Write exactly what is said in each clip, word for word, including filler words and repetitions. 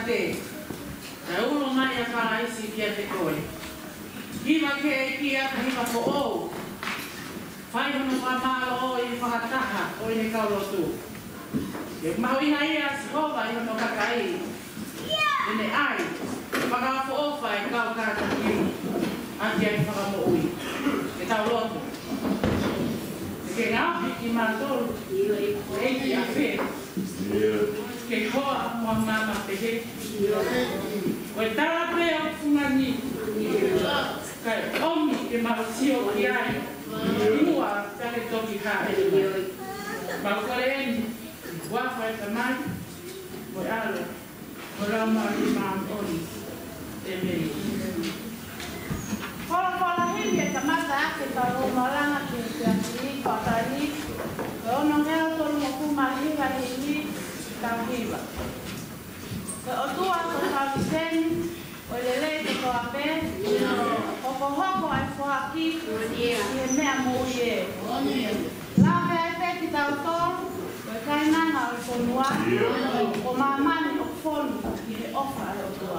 Te, kae ulo mai ʻa Kalaisi kiate koe. Hiva ki he ʻEiki ʻa e hiva foʻou. Fai hono fakamālō ʻi he fakataha ʻo ʻene kau lotu. Ke mahuʻingaʻia ʻa Sihova ʻi hono kakai. ʻEne ʻai, fakaʻofoʻofa e kau kātaki. ʻAki ʻa e fakamoʻui. Ke tau lotu. Ke ngaohi kimautolu ʻe he ʻEiki ʻa e fē. Ke hoa mo e maama pehē. Ko e tala pē ʻoku fungani. Kae ʻomi ke mau sio ki ai. Muʻa pea ke toki hāʻele mai. Mau kole eni, huafa ʻo e Tamai, mo e ʻAlo, mo e Laumālie Māʻoniʻoni. ʻĒmeni. Folofola himi ʻe kamata ʻaki ʻetau malanga ki he efiafi ni, ko e tali, ko e ono ngeau tolu mo e ua mā hiva himi, tau hiva. Ko e ʻOtua ko e Kalisitiane, ko e lelei kotoa pē, hokohoko ʻa e foaki, ʻi he meʻa moʻui ē. Lave ai pē kitautolu, ko e kāinanga ʻo e fonua, ko māmani ʻoku fonu ʻi he ʻofa ʻa e ʻOtua.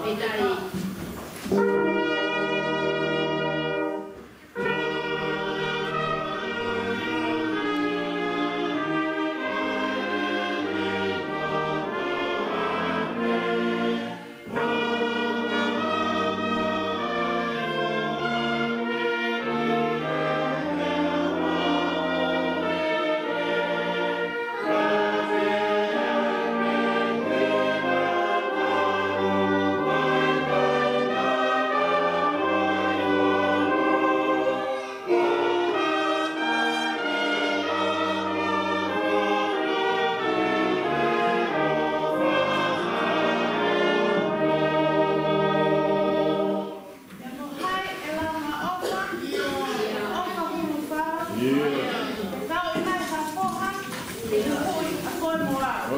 Pea ko hai ʻe lau ha ʻofa, ʻofa hulu fala. Tau ʻi mai ha foha, ʻe hui ʻa koe mo au.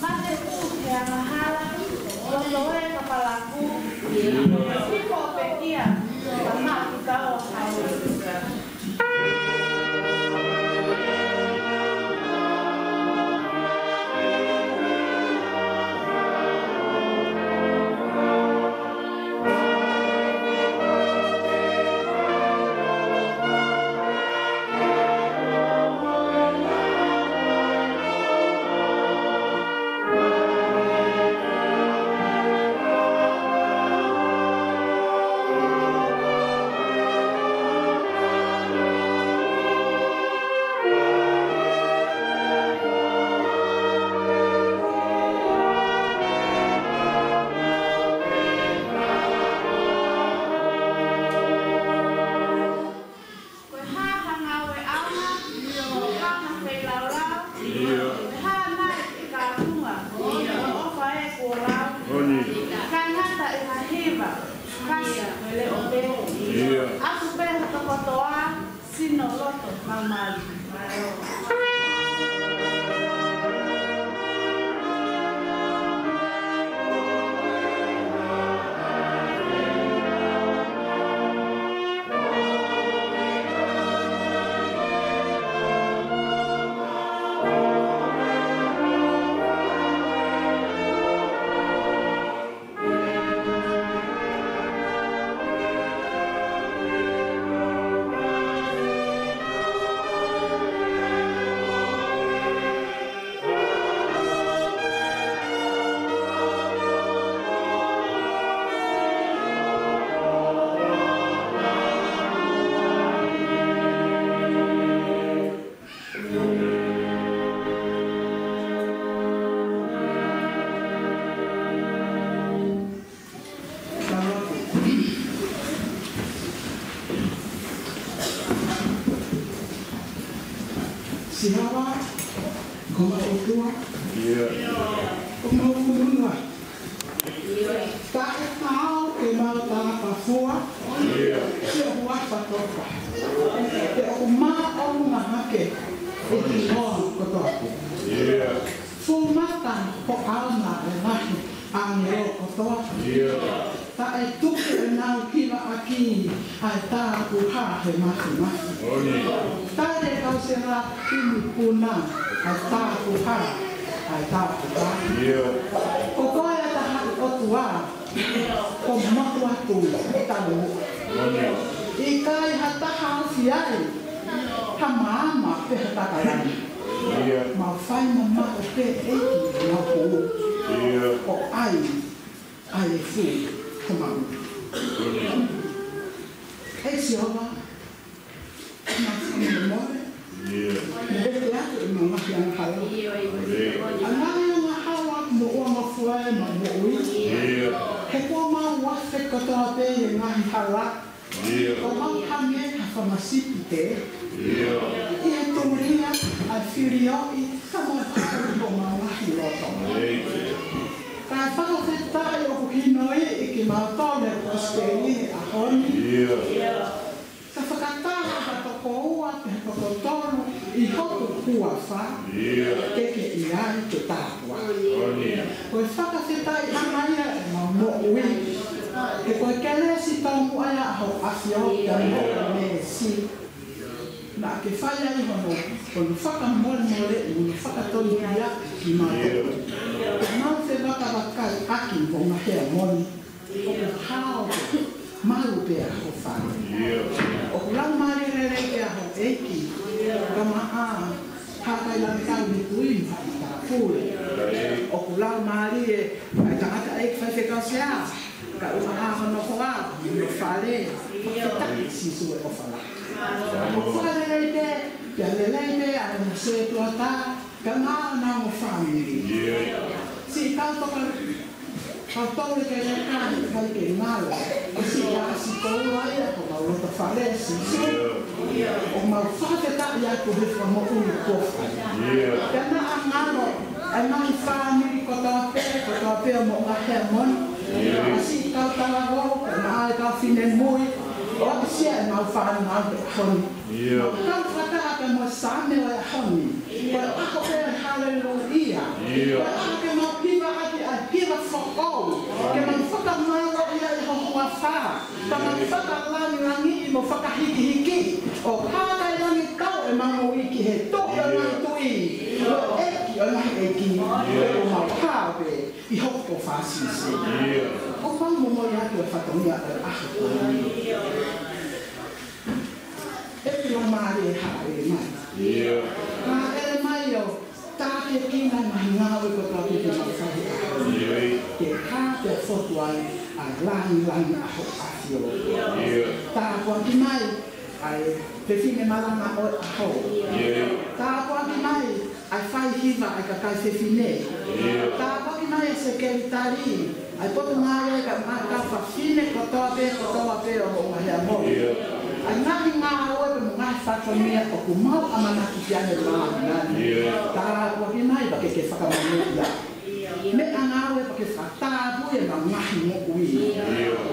Mate pū he angahala, loto ē kapalaku, hifo pekia, ka maku tau hai. Ko e hā ha ngāue ʻaonga, ko e hā ha feilaulau, ko e hā nai ʻe kāpunga, ko e ʻofa ē kuo lau. Ka ngata ʻi ha hiva, kasi ko e leʻo pē. ʻAtu pē hoto kotoa, sino loto, maumali. Sihova, ko homau ʻOtua, ko homau fonua. Taʻe taau ke mau talapafua, ke huafa toka. Ke ʻoku māʻolunga hake ʻi he hingoa kotoa pē. Fuʻu mata hoʻo ʻaonga ʻo e ngaahi ʻāngelo kotoa. Taʻe tuku ʻenau hiva ʻaki ʻa e tāpuhā he māfimafi. Taʻe kau sela ʻi he puna ʻa e tāpuhā, ʻa e tāpuhā. Ko koe ʻa e taha ʻOtua, ko matua tu talu. ʻIkai ha taha ʻofi ai, ha maama pe ha takalani. Mau fai mamaʻo pē ʻEiki ʻemau kū. ʻO ʻai, ʻai e fū ko mau. ʻEiki Sihova, ʻemau fakamolemole. Mo e te atu ʻemau ngaahi angahala. ʻA e ngaahi angahala mo ua mafua ʻemau moʻui. He kuo mau afe kotoa pē ʻi he ngaahi hala. Kuo mau hangē ha fanga sipi pē ʻi he tulia ʻa e filioʻi ka mau kau ʻi homau ngaahi loto. Kae fakafetaʻi ʻoku hinoiʻi kimautolu ʻe he kosipeli he ʻaho ni. Ka fakataha ha toko ua pe ha toko tolu ʻi hoku huafa, ke ke ʻi ai ke tāpuaki. Ko e fakafetaʻi ʻaʻaku ia ʻemau moʻui. He ko e kelesi tōmuʻa ia ʻa hoʻo ʻAfio, pea mo hoʻo meesi. Naʻa ke fai ai hono, hono fakamolemoleʻi, hono fakatonuhiaʻi kimautolu. Mau fevakavakai ʻaki mo ngaahi ʻaho ni. ʻOku hao pē, malu pē ʻa ho fale. ʻOku laumālie lelei pē ʻa houʻeiki. Ka maʻa, ha kai lami tau ni kui, ha kai tāpule. ʻOku laumālie, ʻa e tangataʻeiki faifekau sea. Ka ʻumaʻā hono hoa, hono fale. Fakafetaʻi Sīsū e ʻofa lahi. ʻOku fale lelei pē, pea lelei pē, ʻa e sētuata, ka maʻa ʻenau fāmili. Siʻi kau toka Ka tau le ke le kai, kai ke ngalo. Ko si a si ko ua ia ko mau loto fale si. ʻOku mau fakafetaʻi atu he fakamoʻui kofa. Ka naʻa ngalo, ʻa e ngaahi fāmili kotoa pē, kotoa pē ʻo mo ngaahi ʻaho ni. Ka si kau talavou, ka naʻa e kau finemui. ʻOku sia ʻemau fānau he ʻaho ni. Kau fakataha pē mo Saame ʻo e ʻaho ni. Ko e ʻaho pē haleluia. Ko e ʻaho ke mau hiva ʻaki ʻa e hiva foʻou. Ke mau fakamālō ia ʻi ho huafa. Ka mau fakalangilangiʻi mo fakahikihiki. ʻO hākai langi kau ʻemau moʻui ki he Tuʻi ʻo e ngaahi tuʻi. ʻO e ʻEiki ʻo e ngaahi ʻeiki. ʻO mau hao pē ʻi hoku tofa Sīsū. ʻOku mau momoi atu e fatongia ʻo e ʻaho ko eni. ʻEiki Laumālie, hāʻele mai. Hāʻele mai ʻo tākiekina e ngaahi ngāue kotoa pē te mau fai he ʻaho ni. Ke hā pea fotu ai ʻa e langilangi ʻa ho ʻAfio. Tāpuaki mai ʻa e fefine malanga ʻo e ʻaho. Tāpuaki mai ʻa e fai hiva ʻa e kakai fefine. Tāpuaki mai e sekelitali, ʻa e potungāue ka mo e kau fafine kotoa pē, kotoa pē ʻo mo ngaahi ʻaho ni. ʻA e ngaahi ngāue pea mo e ngaahi fatongia ʻoku mau ʻamanaki ki ai he māmani ni. Tāpuaki mai pea ke ke fakamonūʻia. Meʻangāue pea ke fakatapui ʻemau ngaahi moʻui.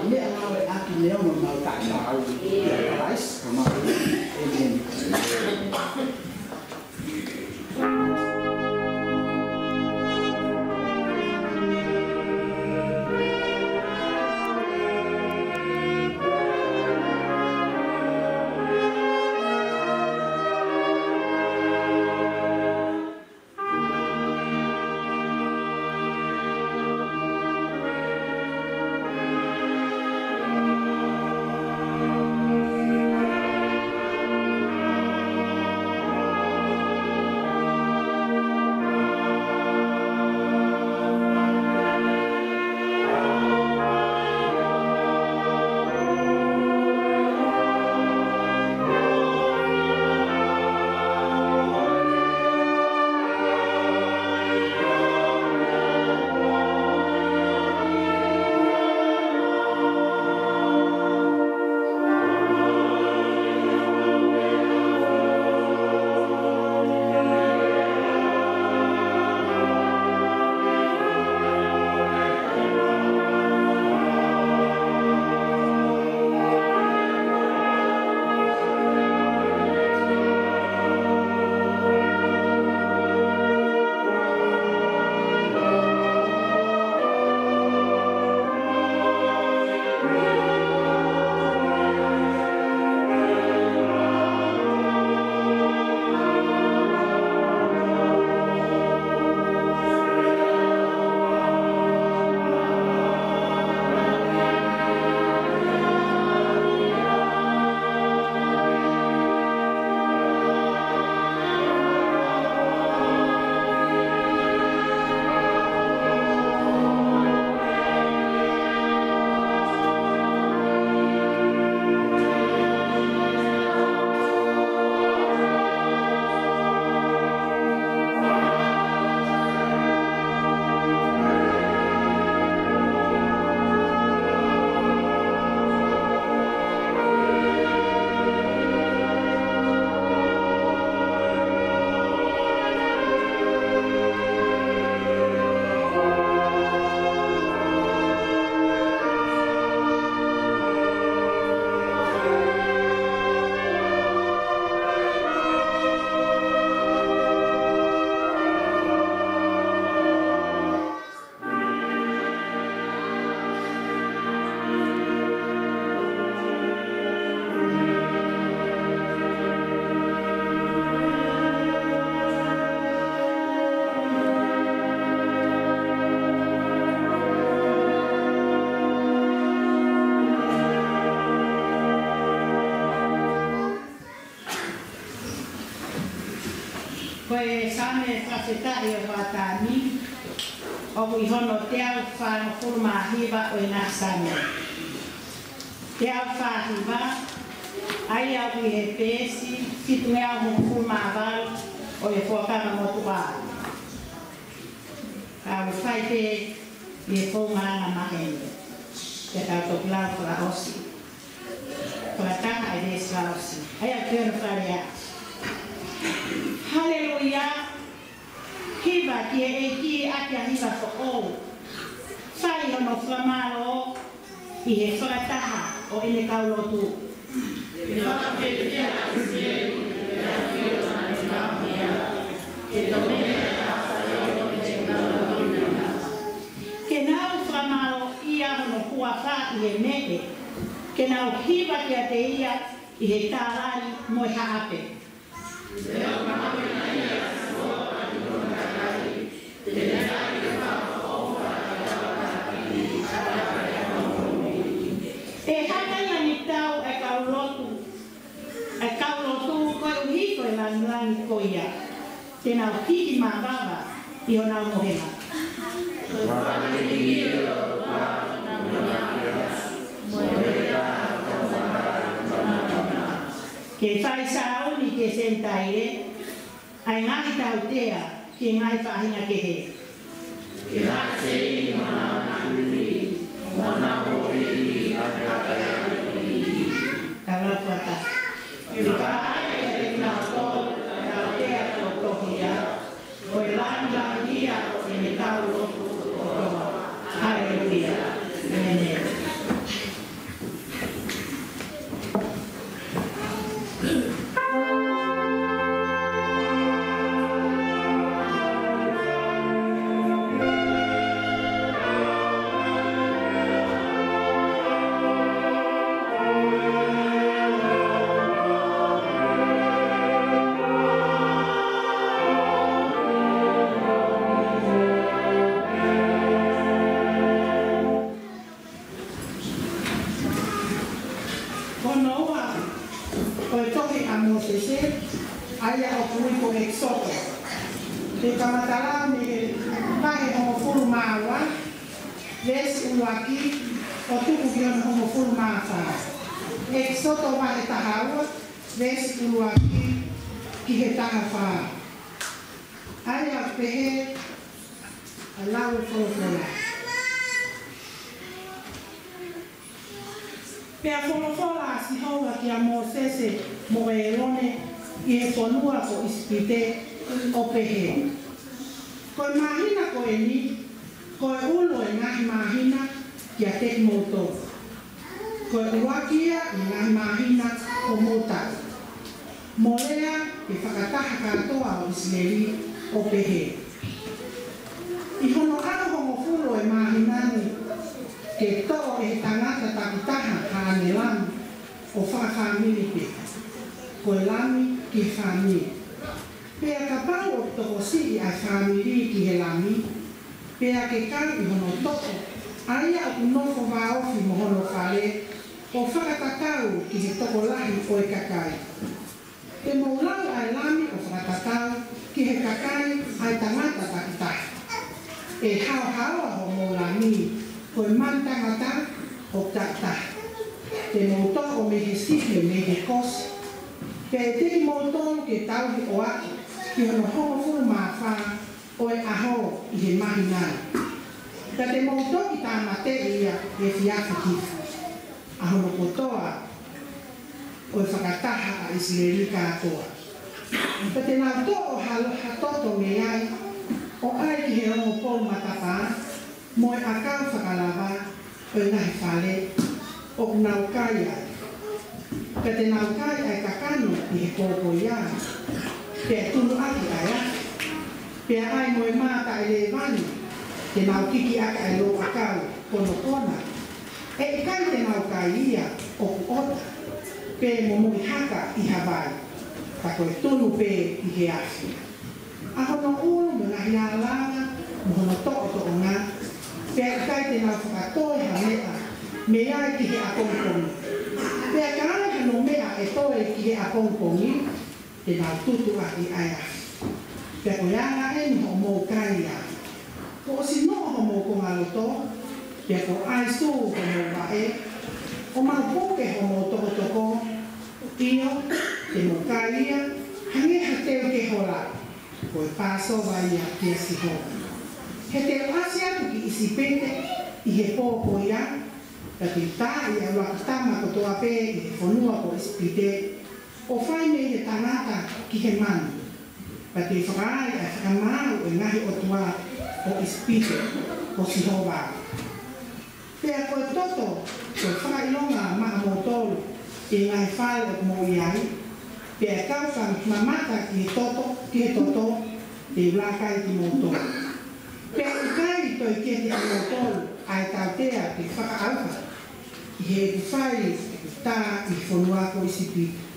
Meʻangāue ʻaki neongo ʻemau taʻetaau. ʻIa Kalaisi ko homau ʻEiki. ʻĒmeni. Ko e Saame fakafetaʻi ʻo e hoʻatā ni, ʻoku ʻi hono teau fāngofulu mā hiva ʻo e ngaahi Saame. Teau fā hiva, ʻa ia ʻoku ʻi he peesi fitungeau hongofulu mā valu ʻo e Fuakava Motuʻa. Ka u fai pē ʻi he founga ʻa e maheni. Te tau toki lau fakaʻosi. Fakataha ʻa e veesi fakaʻosi. ʻA ia ʻoku pehē hono fakalea: Haleluia! Hiva ki he ʻEiki ʻaki ʻa e hiva foʻou. Fai hono fakamālō ʻi he fakataha ʻo ʻene kau lotu. Ke nau fakamālōʻia hono huafa ʻi he meʻe. Ke nau hiva kiate ia ʻi he tālali mo e haʻape. ʻE haka ia ni tau e kau lotu, e kau lotu koeʻuhi ko e langilangi ko ia. Te nau hiki mavava ʻi honau mohenga. Ke fai sāuni ki he Senitaile ʻa e ngaahi tautea ki he ngaahi faʻahinga kehe. Ke hake seini mo honau ngaahi ui, mo honau ui ʻi he kakai ʻo e ʻapi. Tau lau fakataha. Ke fai ʻe kinautolu ʻa e tautea tokoto ia, ko e langilangi ia ʻo ʻene kau lotu kotoa. Haleluia. ʻĒmeni. Ko hono ua ʻo e tohi ʻa Mōsese, ʻa ia ʻoku ui ko ʻEkisoto. Te u kamata lau mei he vahe hongofulu mā ua, veesi ʻuluaki, ʻo tuku ki hono hongofulu mā fā. ʻEkisoto vahe taha ua, veesi ʻuluaki ki he taha fā. ʻA ia ʻoku pehē ʻa e lau ʻa e folofola. Pea folofola ʻa Sihova kia Mōsese mo ʻĒlone ʻi he fonua ko ʻIsipite, ʻo pehē: Ko e māhina ko eni, ko e ʻulu ʻo e ngaahi māhina kiate kimoutolu. Ko e ʻuluaki ia ʻi he ngaahi māhina ʻo homou taʻu. Mo lea ki he fakataha kātoa ʻo ʻIsileli, ʻo pehē: ʻI hono ʻaho hongofulu ʻo e māhina ni, ke toʻo ʻe he tangata takitaha haʻane lami ʻo fakafāmili pē, ko e lami ki he fāmili. Pea kapau ʻoku tokosiʻi ʻa e fāmili ki he lami, pea ke kau ʻi hono toʻo ʻa ia ʻoku nofo vāofi mo hono fale, ʻo fakatatau ki he tokolahi ʻo e kakai. Te mou lau ʻa e lami ʻo fakatatau ki he kakai ʻa e tangata takitaha. ʻE haohaoa hoʻomou lami ko e manu tangata ʻoku taʻutaha. Te mou toʻo mei he sipi mei he kosi, pea ʻiate kimoutolu ke tauhi ʻo aʻu ki hono hongofulu mā fā ʻo e ʻaho ʻi he māhina ni. Pea te mou toki tāmateʻi ia he efiafi hifo, ʻa hono kotoa ʻo e fakataha ʻa ʻIsileli kātoa. Pea te nau toʻo ha, ha toto mei ai, ʻo ʻai ki he ongo pou matapā, mo e ʻakau fakalava ʻo e ngaahi fale ʻoku nau kai ai. Pea te nau kai ʻa e kakano ʻi he pou ko ia, pea tunu ʻaki ʻa e afi. Pea ʻai mo e mā taʻelēvani, te nau kiki ʻaki ʻa e lou ʻakau konokona. ʻE ʻikai te nau kai ia ʻoku ʻota, pe momoʻi haka ʻi ha vai, ka ko e tunu pē ʻi he afi. ʻA hono ʻulu mo e ngaahi lālanga mo hono toʻotoʻonga, pea ʻikai te nau fakatoe ha meʻa mei ai ki he ʻapongipongi. Pea ka ai hano meʻa ʻe toe ki he ʻapongipongi, te nau tutu ʻaki ʻa e afi. Pea ko e anga ʻeni hoʻomou kai ia. Kuo ʻosi noʻo homou kongaloto, pea kuo ʻai sū homou vaʻe, ʻo mau puke homou tokotoko, ʻio, te mou kai ia, hangē ha teu ke hola, ko e Pāsova ia kia Sihova. He te u ʻasi atu ki ʻIsipite ʻi he pō ko ia, pea te u taaʻi ʻa e ʻuluaki tama kotoa pē ʻi he fonua ko ʻIsipite, ʻo fai mei he tangata ki he manu. Pea te u fakaai ʻa e fakamaau ʻo e ngaahi ʻotua ʻo ʻIsipite, ko Sihova. Pea ko e toto, ko e fakaʻilonga maʻamoutolu ʻi he ngaahi fale ʻoku mou ʻi ai, pea ʻi he kau ka mamata ki he toto, ki he toto, te u laka ai kimoutolu. Pea ʻikai toe kete ʻamoutolu ʻa e tautea ke fakaʻauha, ʻi heʻeku fai ʻeku tā ʻi he fonua ko ʻIsipite.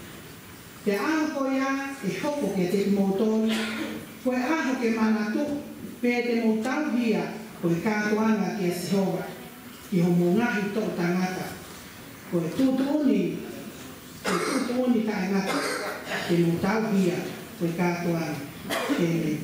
Pea ʻaho ko ia ʻe hoko kiate kimoutolu ko e ʻaho ke manatu, pea te mou tauhi ia ko e kātoanga kia Sihova ʻi homou ngaahi toʻu tangata. Ko e tuʻutuʻuni, ko e tuʻutuʻuni taʻengata, te mou tauhi ia ko e kātoanga. ʻĒmeni.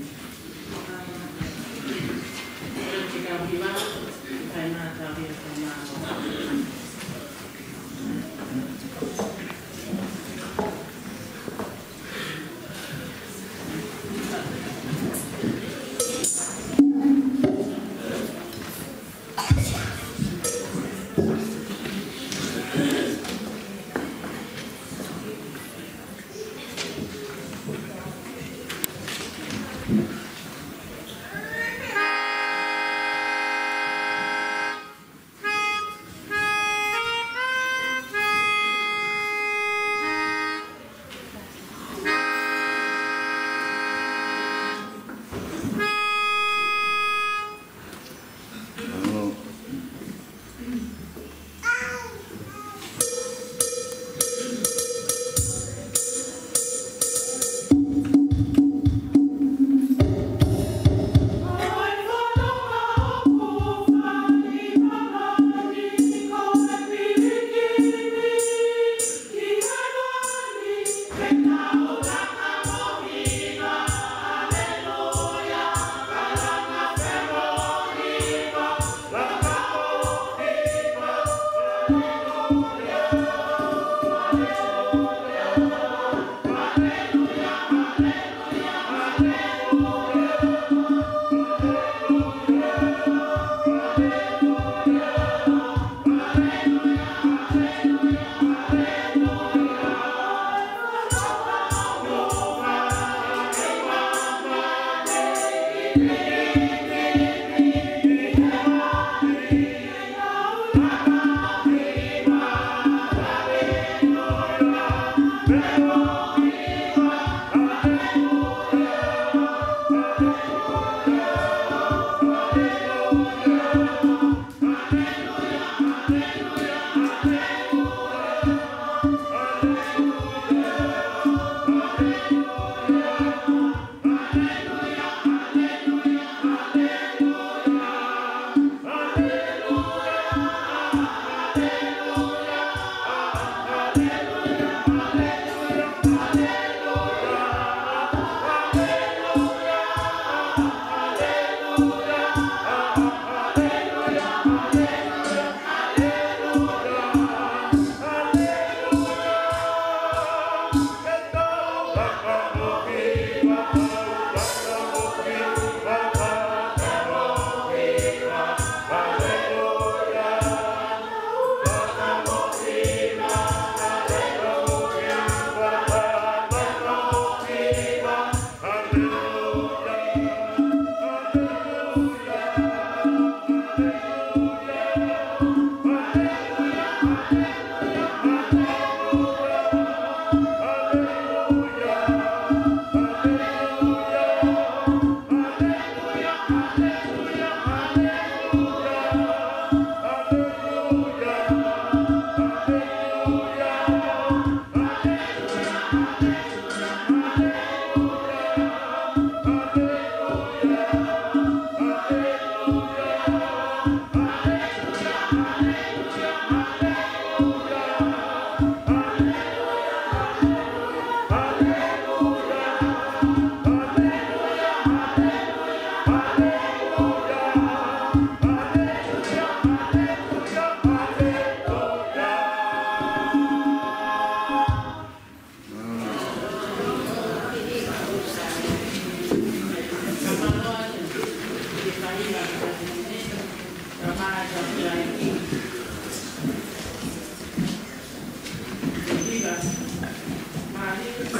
Ko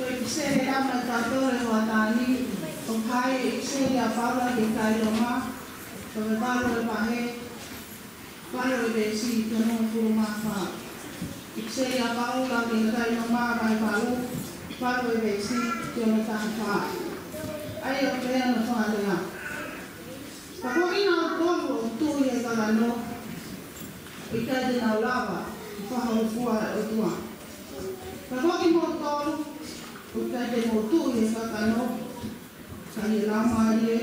e ʻipiseli ʻa Paula ki he kau Loma, ʻoku hā ʻi he ʻipiseli ʻa Paula ki he kau Loma, ko e valu e vahe, valu e veesi ki hono hongofulu mā fā. ʻIpiseli ʻa Paula ki he kau Loma vahe valu, valu e veesi ki hono taha fā. ʻA ia ʻoku pehē hono fakalea: Ka ko kinautolu ʻoku tuʻu ʻi he kakano, ʻoku ʻikai te nau lava ʻo fakahōifua ʻa e ʻOtua. Ka ko kimoutolu, ʻoku ʻikai te mou tuʻu ʻi he kakano, ka ʻi he Laumālie.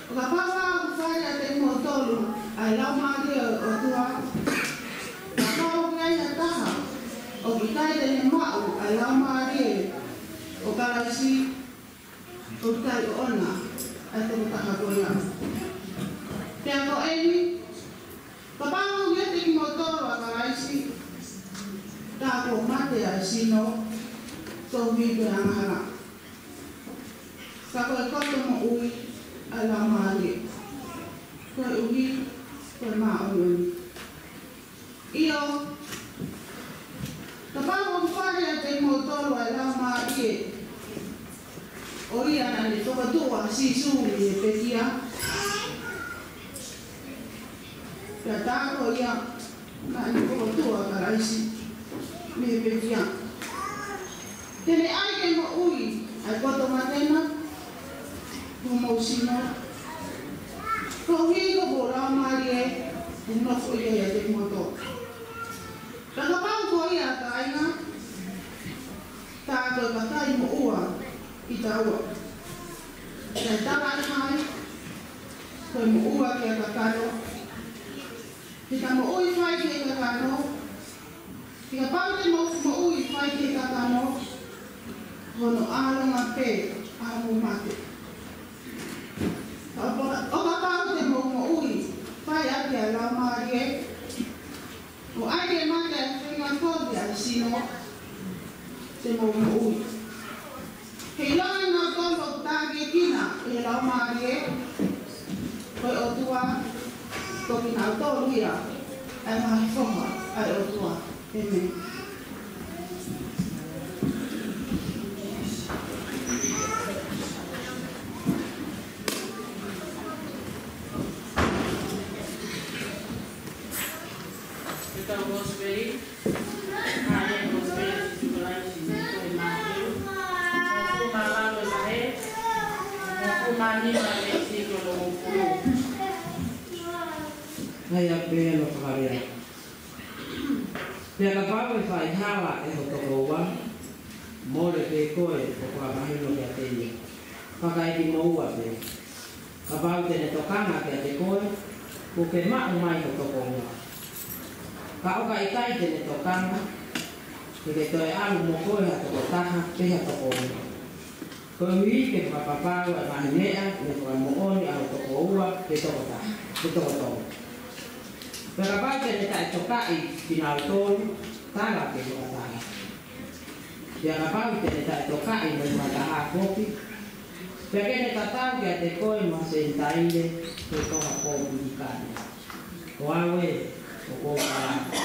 ʻO kapau ʻoku fai ʻiate kimoutolu ʻa e Laumālie ʻo e ʻOtua, kapau ʻoku ʻi ai ha taha ʻoku ʻikai te ne maʻu ʻa e Laumālie ʻo Kalaisi, ʻoku ʻikai ʻoʻona ʻa e tokotaha ko ia. Pea ko eni, kapau ʻoku ʻiate kimoutolu ʻa Kalaisi, tā kuo mate ʻa e sino, koeʻuhi ko e angahala. Ka ko e koto moʻui ʻa e Laumālie, koeʻuhi ko e māʻoniʻoni. ʻIo, kapau ʻoku fai ʻiate kimoutolu ʻa e Laumālie, ʻo ia naʻa ne fokotuʻu ʻa Sīsū mei he pekia, pea tā ko ia naʻa ne fokotuʻu ʻa Kalaisi mei he pekia, te ne ʻai ke moʻui ʻa e koto mate na, mo homou sino, koeʻuhi ko hoʻomou laumālie ʻoku nofo ia ʻiate kimoutolu. Ka kapau ko ia, kāinga, tā ko e kakai moʻua kitaua, kae talaʻehai ko e moʻua ki he kakano, ke ta moʻui fai ki he kakano. He kapau te mou moʻui fai ki he kakano, ko hono ʻaonga pē ʻa hoʻomou mate. Ka ʻo, ʻo kapau te mou moʻui fai ʻaki ʻa e Laumālie, ʻo ʻai ke mate ʻa e feinga kovi ʻa e sino, te mou moʻui. He ʻilonga ʻa kinautolu ʻoku tākiekina ʻe he Laumālie ʻo e ʻOtua, ko kinautolu ia ʻa e ngaahi foha ʻa e ʻOtua. ʻĒmeni. Ko e kau kosipeli, hā e kosipeli ʻa Sīsū Kalaisi ʻi he tohi Mātiu, hongofulu mā valu e vahe, hongofulu mā nima e veesi ki hono hongofulu. ʻA ia ʻoku pehē hono fakalea: Pea kapau ʻe fai hala ʻe ho tokoua, mole pē koe ʻo fakamahino kiate ia, fakaekimoua pē. Kapau te ne tokanga kiate koe, kuo ke maʻu mai ho tokoua. Ka ʻo ka ʻikai te ne tokanga, te ke toe ʻalu mo koe ha tokotaha pe ha tokoua. Koeʻuhi ke fakapapau ʻa e ngaahi meʻa ne fakamoʻoni ʻa ho tokoua pe tokotaha, pe toko tolu. Pea kapau te ne taʻetokaʻi kinautolu, tala ke fakatala. Pea kapau te ne taʻetokaʻi mo e fakataha foki, pea ke ne tatau kiate koe mo ha Senitaile pe ko ha pōpilikane. Ko au ē, ʻoku ou tala atu,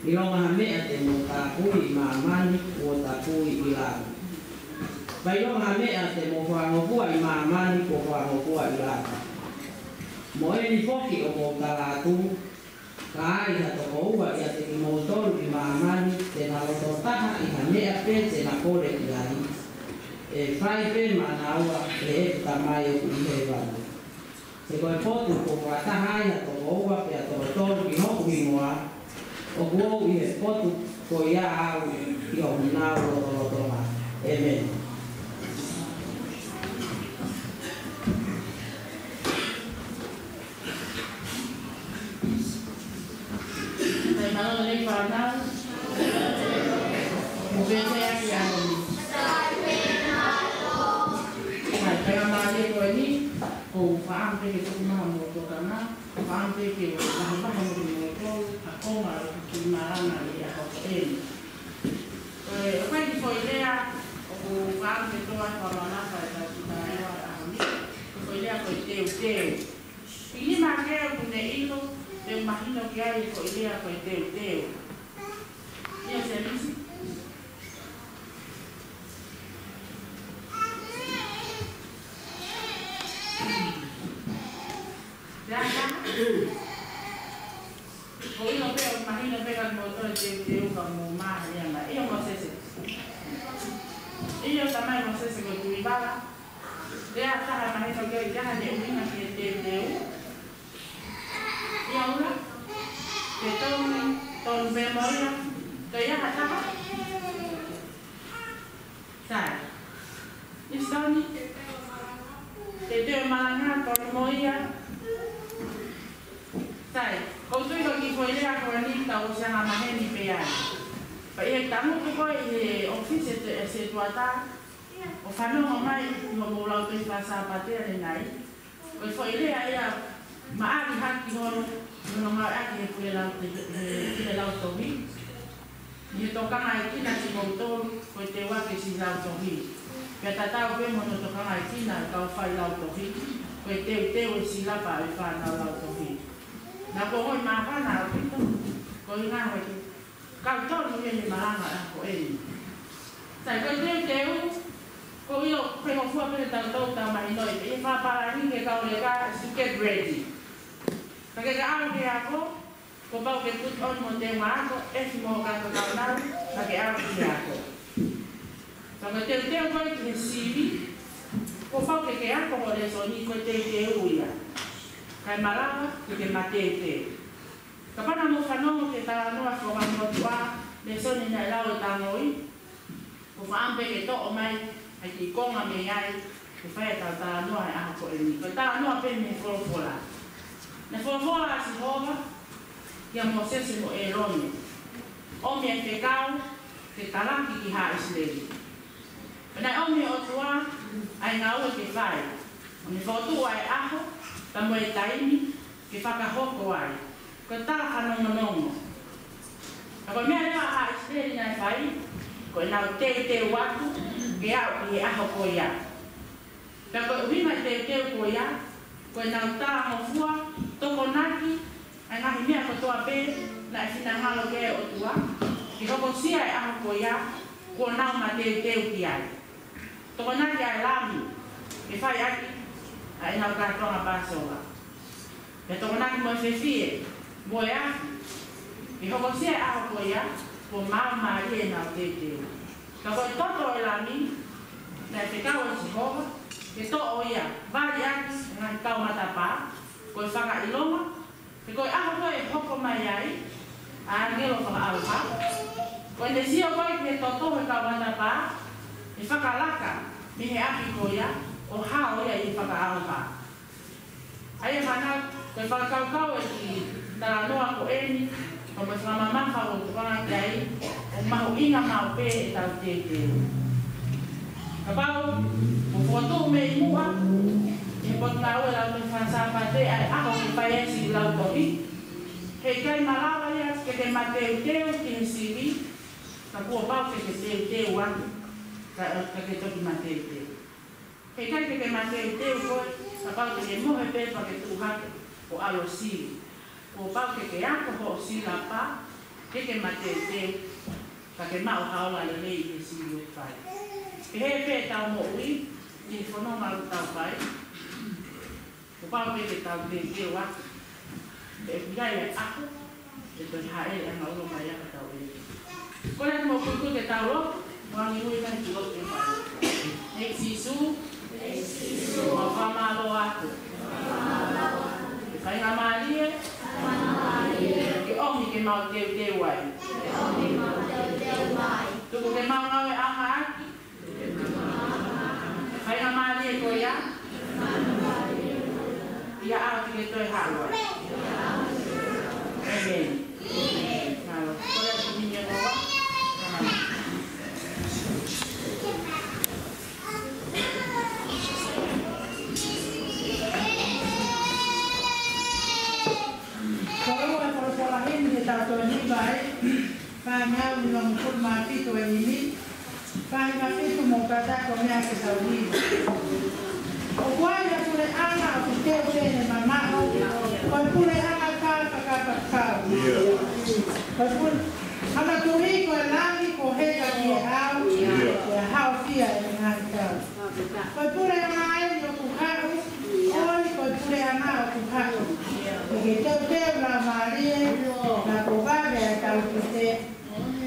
ʻilonga ha meʻa te mou tapui ʻi māmani, kuo tapui ʻi langi. Pea ʻilonga ha meʻa te mou fakangofua ʻi māmani, kuo fakangofua ʻi langi. Mo eni foki ʻoku ou tala atu, ka ai ha tokoua ʻiate kimoutolu ʻi māmani, te na loto taha ʻi ha meʻa pē te na kole ki ai, ʻe fai pē maʻanaua ʻe heʻeku Tamai ʻoku ʻi hēvani. He ko e potu kuo fakataha ai ha tokoua pe ha toko tolu ʻi hoku hingoa, ʻoku ou ʻi he potu ko ia au ʻi honau lotolotonga. ʻĒmeni. Kae mālō e fānau. Mou pehē ʻaki ʻa e ʻaho ni. Kae pehē mālie ko eni, ʻoku ou fakaʻamu pē ke tuku mai haʻamou tokanga, fakaʻamu pē ke u vahevahe mo kimoutolu ʻa e konga ʻo e kiʻi malanga ʻi he ʻaho ko eni. Ko e, ʻoku ʻi ai e kiʻi foʻi lea ʻoku Ante toa e fakamamafa ʻetau tuʻunga ʻi he ʻaho ni, ko e foʻi lea ko e teuteu. ʻI he nima ke ʻoku ne ʻilo, te u mahino ki ai e foʻi lea ko e teuteu. ʻIo, Semisi. Ia, ia. Ko ʻilo pē, ʻoku mahino pē ka mou toe teuteu ka mou māhina. ʻIo, Mōsese. ʻIo, tamai Mōsese ko Tuʻivala. Lea ʻe taha mahino ke ʻi ai hano ʻuhinga ki he teuteu. ʻIo, ʻula. Ke tonu, tonu pē mo ia. Ko ia ha taha. Sai. Isoni. Teuteu malanga, tonu mo ia. Sai. Ko u tui ko e kiʻi foʻi lea ko eni tau ʻosi angamaheni pē ai. Pea ʻi he tangutu ko ē ʻi he ʻōfisi ʻe te, ʻe Setuata, ʻo fanongo mai ʻi hoʻomou lautohi fakasāpate ʻanenai. Ko e foʻi lea ia maʻali hake hono, hono ngāueʻaki he pule lau te, he pule lautohi. ʻI he tokangaekina kimoutolu, ko e teu ake siʻi lautohi. Pea tatau pē mo hono tokangaekina e kau fai lautohi, ko e teuteu e silapa e fānau lautohi. Naʻa ku ongoʻi māfana ʻaupito, ko e ngaahi kau tonu ia he malanga ʻaho ko eni. Sai, ko e teuteu, ko ia, ko e ngofua pē ʻetau tau tau mahinoʻi, ʻi he fapalani ke kau leka, is to get ready. Ka ke ka ʻalu ki he ako, kuo pau ke put on mo teunga ako, ʻefi mo ho kaungākau, ka ke ʻalu ki he ako. Ka ko e teuteu ko ē ki he sivi, kuo pau ke ke ako ho lēsoni ko e teuteu ia. Kae malava ke ke mateuteu. Kapau naʻa mou fanongo ki he talanoa fakamotuʻa, lēsoni naʻe lau ʻe Tangoi, kuo fakaʻamu pē ke toʻo mai ʻa e kiʻi konga mei ai ke fai ʻetau talanoa he ʻaho ko eni. Ko e talanoa pē mei he folofola. Naʻe folofola ʻa Sihova kia Mōsese mo ʻĒlone, ʻomi e fekau ke talaki ki haʻa ʻIsileli. Pea naʻe ʻomi ʻe he ʻOtua ʻa e ngāue ke fai, ʻo ne fokotuʻu ʻa e ʻaho, pea mo e taimi ke fakahoko ai. Ko e tala fanongonongo. Ka ko e meʻa leva ʻa haʻa ʻIsileli naʻe fai, ko ʻenau teuteu atu ke aʻu ki he ʻaho ko ia. Pea ko e ʻuhinga e teuteu ko ia, ko ʻenau talangofua, tokonaki ʻa e ngaahi meʻa kotoa pē naʻe finangalo ki ai e ʻOtua ke hokosia e ʻaho ko ia kuo nau mateuteu ki ai. Tokonaki ʻa e lami ke fai ʻaki ʻa ʻenau kātoanga Pāsova. Pea tokonaki mo e fefie mo e afi ke hokosia e ʻaho ko ia kuo maumau ai ʻenau teuteu. Ka ko e toto ʻo e lami naʻe fekau ʻe Sihova ke toʻo ia, vali ʻaki e ngaahi kau matapā, ko e fakaʻilonga, he ko e ʻaho ko ē ʻe hoko mai ai ʻa e ʻāngelo fakaʻauha, ko ʻene sio ko ē ki he toto he kau matapā, ʻe fakalaka mei he ʻapi ko ia ʻo hao ia ʻi he fakaʻauha. ʻA ia fānau, ko e fakakaukau e kiʻi talanoa ko eni, ko e fakamamafa ʻoku ou tokanga ki ai, ʻoku mahuʻinga maʻu pē ʻetau teuteu. Kapau ʻoku fokotuʻu mei muʻa ʻe he Potungāue Lautohi Faka-Sāpate ʻa e ʻaho ke fai ai siʻi lautohi, heʻikai malava ia ke ke mateuteu ki he sivi, ka kuo pau ke ke teuteu atu, ka, ka ke toki mateuteu. Heʻikai ke ke mateuteu koe, kapau te ke mohe pē pea ke tuʻu hake ʻo ʻalu ʻo sivi. Kuo pau ke ke ako hoʻo silapa, ke ke mateuteu, ka ke maʻu ha ola lelei ʻi he sivi ʻoku fai. Pehē pē ʻetau moʻui ʻi he fononga ʻoku tau fai, kuo pau pē ke tau teuteu atu. He ʻoku ʻi ai e ʻaho ʻe toe hāʻele ʻa e ngāue mai ʻa e tau ʻEiki. Kole atu mo kuikui ke tau lotu, mo angi ui mai ki lotu ʻe fai. ʻEiki Sīsū, ʻoku mau fakamālō atu. Ke faingamālie, ke ʻomi ke mau teuteu ai. Tuku ke mau ngāueʻanga ʻaki faingamālie ko ia, ʻi he ʻaho te ke toe haʻu ai. ʻĒmeni. Mālō. Kole atu ki he ʻOtua. Ko e ua e folofola himi he taʻu tolu hiva ai, fāngeau nimangofulu mā fitu e himi. Vahe fitu mo e taha, ko e meʻa ke tau hiva. ʻOku ʻi ai ha puleʻanga ʻoku teuteu he mamaʻo, ko e puleʻanga fakakapakau. Ko e pule-, ʻa e tuʻi ko e langi, ko e heka ki he ʻao, ʻe haofia ʻe he ngaahi tau. Ko e puleʻanga eni ʻoku haʻu, ʻoi ko e puleʻanga ʻoku haʻu. ʻE ke teuteu laumālie, naʻa kuo vave ʻa e taukite,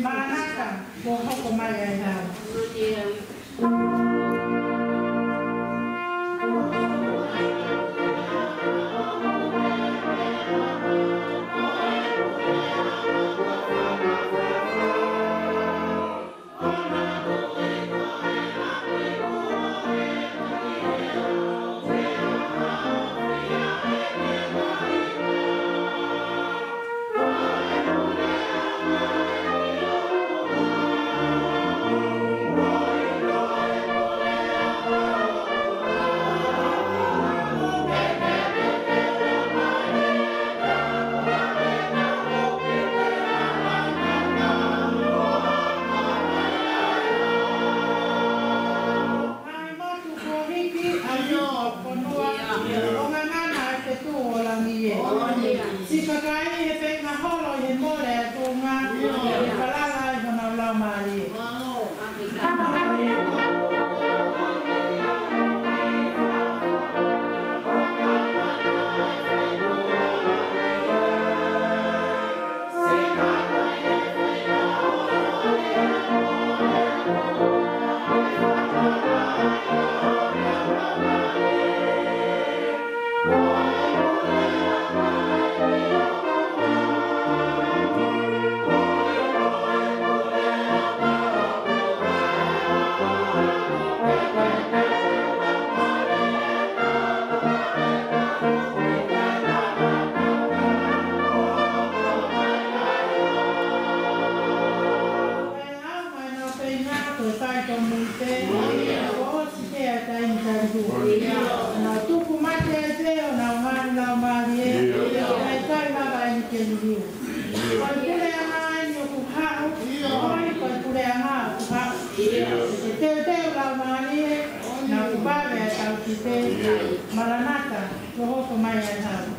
Maranata, kuo hoko mai ʻa e hala. Ai motu ko hiki, ai motu ko noa, ʻo ngangana ai te tu o langi e. Siʻi kakai he pē ngaholo he mole ʻa e tuʻunga, ʻe falala ai honau laumālie. Ko e ʻao mai nā pē ngā ko e tai ko mui pē, ko ʻosi pē ʻa e taimi tali hū. Nā tuku mate ai pē ʻo nā ngaahi laumālie, ʻe ʻikai lava eni ke liliu. Ko e puleʻanga eni ʻoku haʻu, ʻoi ko e puleʻanga ʻoku haʻu. ʻE teuteu laumālie, naʻa kuo vave ʻa e taukite, Maranata, kuo hoko mai ʻa e hala.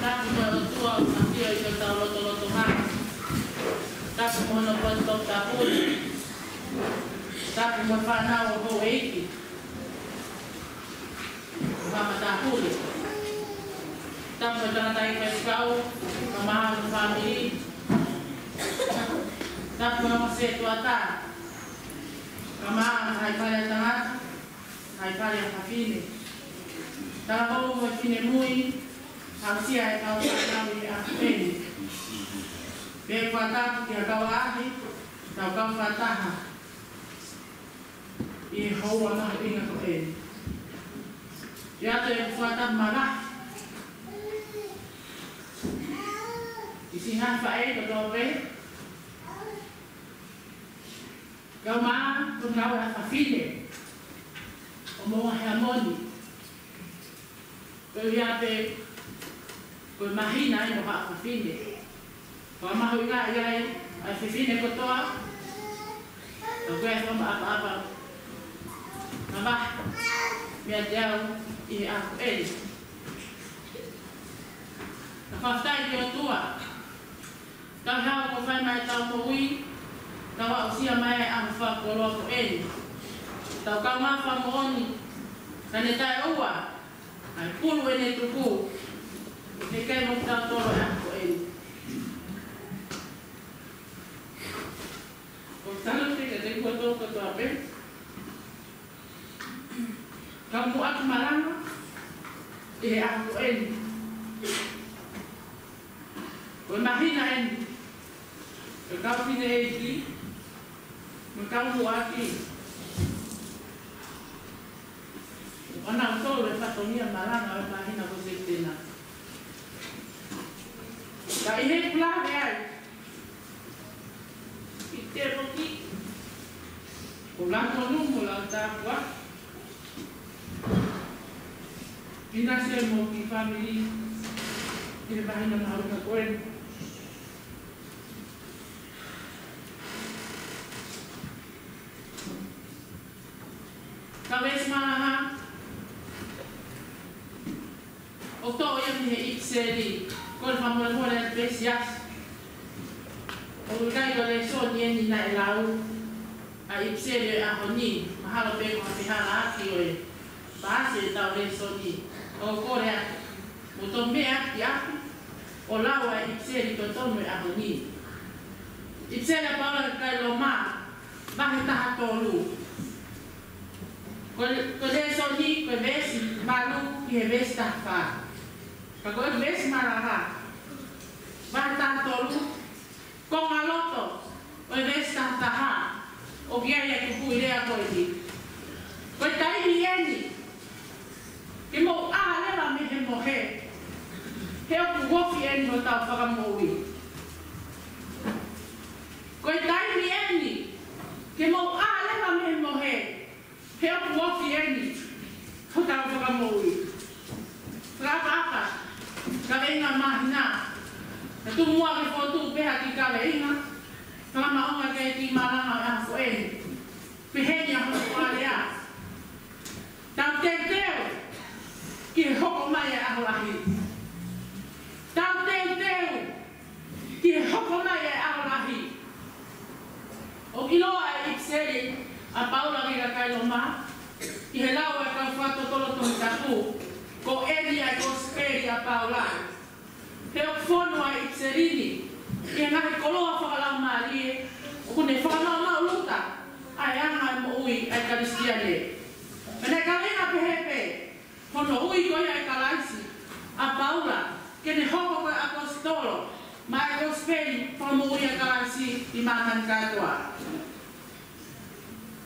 Tapu mo e ʻOtua ʻoku ʻafio ʻi hotau lotolotonga. Tapu mo hono potu toputapu. Tapu mo e fānau ʻo houʻeiki, ʻo matāpule. Tapu mo e tangataʻeiki faifekau, kae ʻumaʻā hono fāmili. Tapu mo e ongo sētuata, kae ʻumaʻā ʻa e ngaahi pale ʻa tangata, ngaahi pale ʻa fafine. Talahou mo e finemui, aʻusia ʻe he kau fānau ʻi he ʻaho ni. Pea fakatapu ki he kau ʻaʻahi, kau kau fakataha ʻi he houa mahuʻinga ko eni. ʻOatu ʻeku fakatapu mālohi ki he ngaahi faʻē kotoa pē, kae ʻumaʻā ko e ngāue ʻa fafine ʻo Moʻunga Heamoni. Ko ia pē, ko e māhina eni ʻo e haʻa fafine. Fakamahuʻingaʻi ai ʻa e fefine kotoa, ka ko e fakaʻapaʻapa mavahe meiate au ʻi he ʻaho ni. Ka fakafetaʻi ki he ʻOtua, tau hao ko fai mai tau moʻui, tau aʻusia mai ʻa e ʻaho fakakoloa ko eni. Tau kaungā fakamoʻoni, ka ne taʻeʻoua ʻa e pulu ʻene tuku, ʻikai mo kitautolu ʻa ko eni. ʻOku ou talitali kiate kimoutolu kotoa pē, kau muʻaki malanga ʻi he ʻaho ko eni. Ko e māhina eni, ko e kau fineʻeiki mo e kau muʻaki, ʻoku nau tō e fatongia malanga ʻo e māhina ko Sepitema. Ka ʻi heʻeku lave ai ki he tēpoki, ʻoku ou langa ʻo numu lau tāpuaki, ʻinasi mo e kiʻi fāmili, ki he māhina mahuʻinga ko eni. Ka veesi malanga, ʻoku toʻo ia mei he ʻipiseli, ko e fakamolemole atu pē siasi. ʻOku ʻikai ko e lēsoni eni naʻe lau ʻa e ʻipiseli ʻo e ʻaho ni, mahalo pē ko ha fehālaaki ʻo e paasi ʻetau lēsoni. ʻOku ou kole atu, mou toki meʻa atu ki ʻapi ʻo lau ʻa e ʻipiseli totonu ʻo e ʻaho ni. ʻIpiseli ʻa Paula ki he kakai Loma, vahe taha tolu. Ko e, ko e lēsoni, ko e veesi valu ki he veesi taha fā. Ka ko e veesi malanga, vahe taha tolu, konga loto ʻo e veesi taha taha, ʻoku ʻi ai ʻa e kupuʻi lea ko eni. Ko e taimi eni ke mou ʻā leva mei he mohe, he ʻoku ofi eni hotau Fakamoʻui. Ko e taimi eni ke mou ʻā leva mei he mohe, he ʻoku ofi eni hotau Fakamoʻui. Fakaʻapaʻapa, kaveinga māhina. Ka tuku muʻa ke fokotuʻu pē ha kiʻi kaveinga fakamaʻunga ki he kiʻi malanga ʻo e ʻaho ko eni. Peheni ʻa hono fakalea: Tau teuteu ki he hoko mai ʻa e ʻaho lahi. Tau teuteu ki he hoko mai ʻa e ʻaho lahi. ʻOku ʻiloa ʻa e ʻipiseli ʻa Paula ki he kakai Loma ʻi he lau ʻa e kau fakatotolo Tohi Tapu, ko eni ʻa e kosipeli ʻa Paula. He ʻoku fonu ʻa e ʻipiseli ni ʻi he ngaahi koloa fakalaumālie ʻoku ne fakamaʻumaʻuluta ʻa e anga ʻo e moʻui ʻa e Kalisitiane. Pea naʻe kaveinga pehē pē hono ui ko ia ʻe Kalaisi ʻa Paula ke ne hoko ko e ʻaposetolo maʻá e kosipeli fakamoʻui ʻa Kalaisi ʻi māmani kātoa.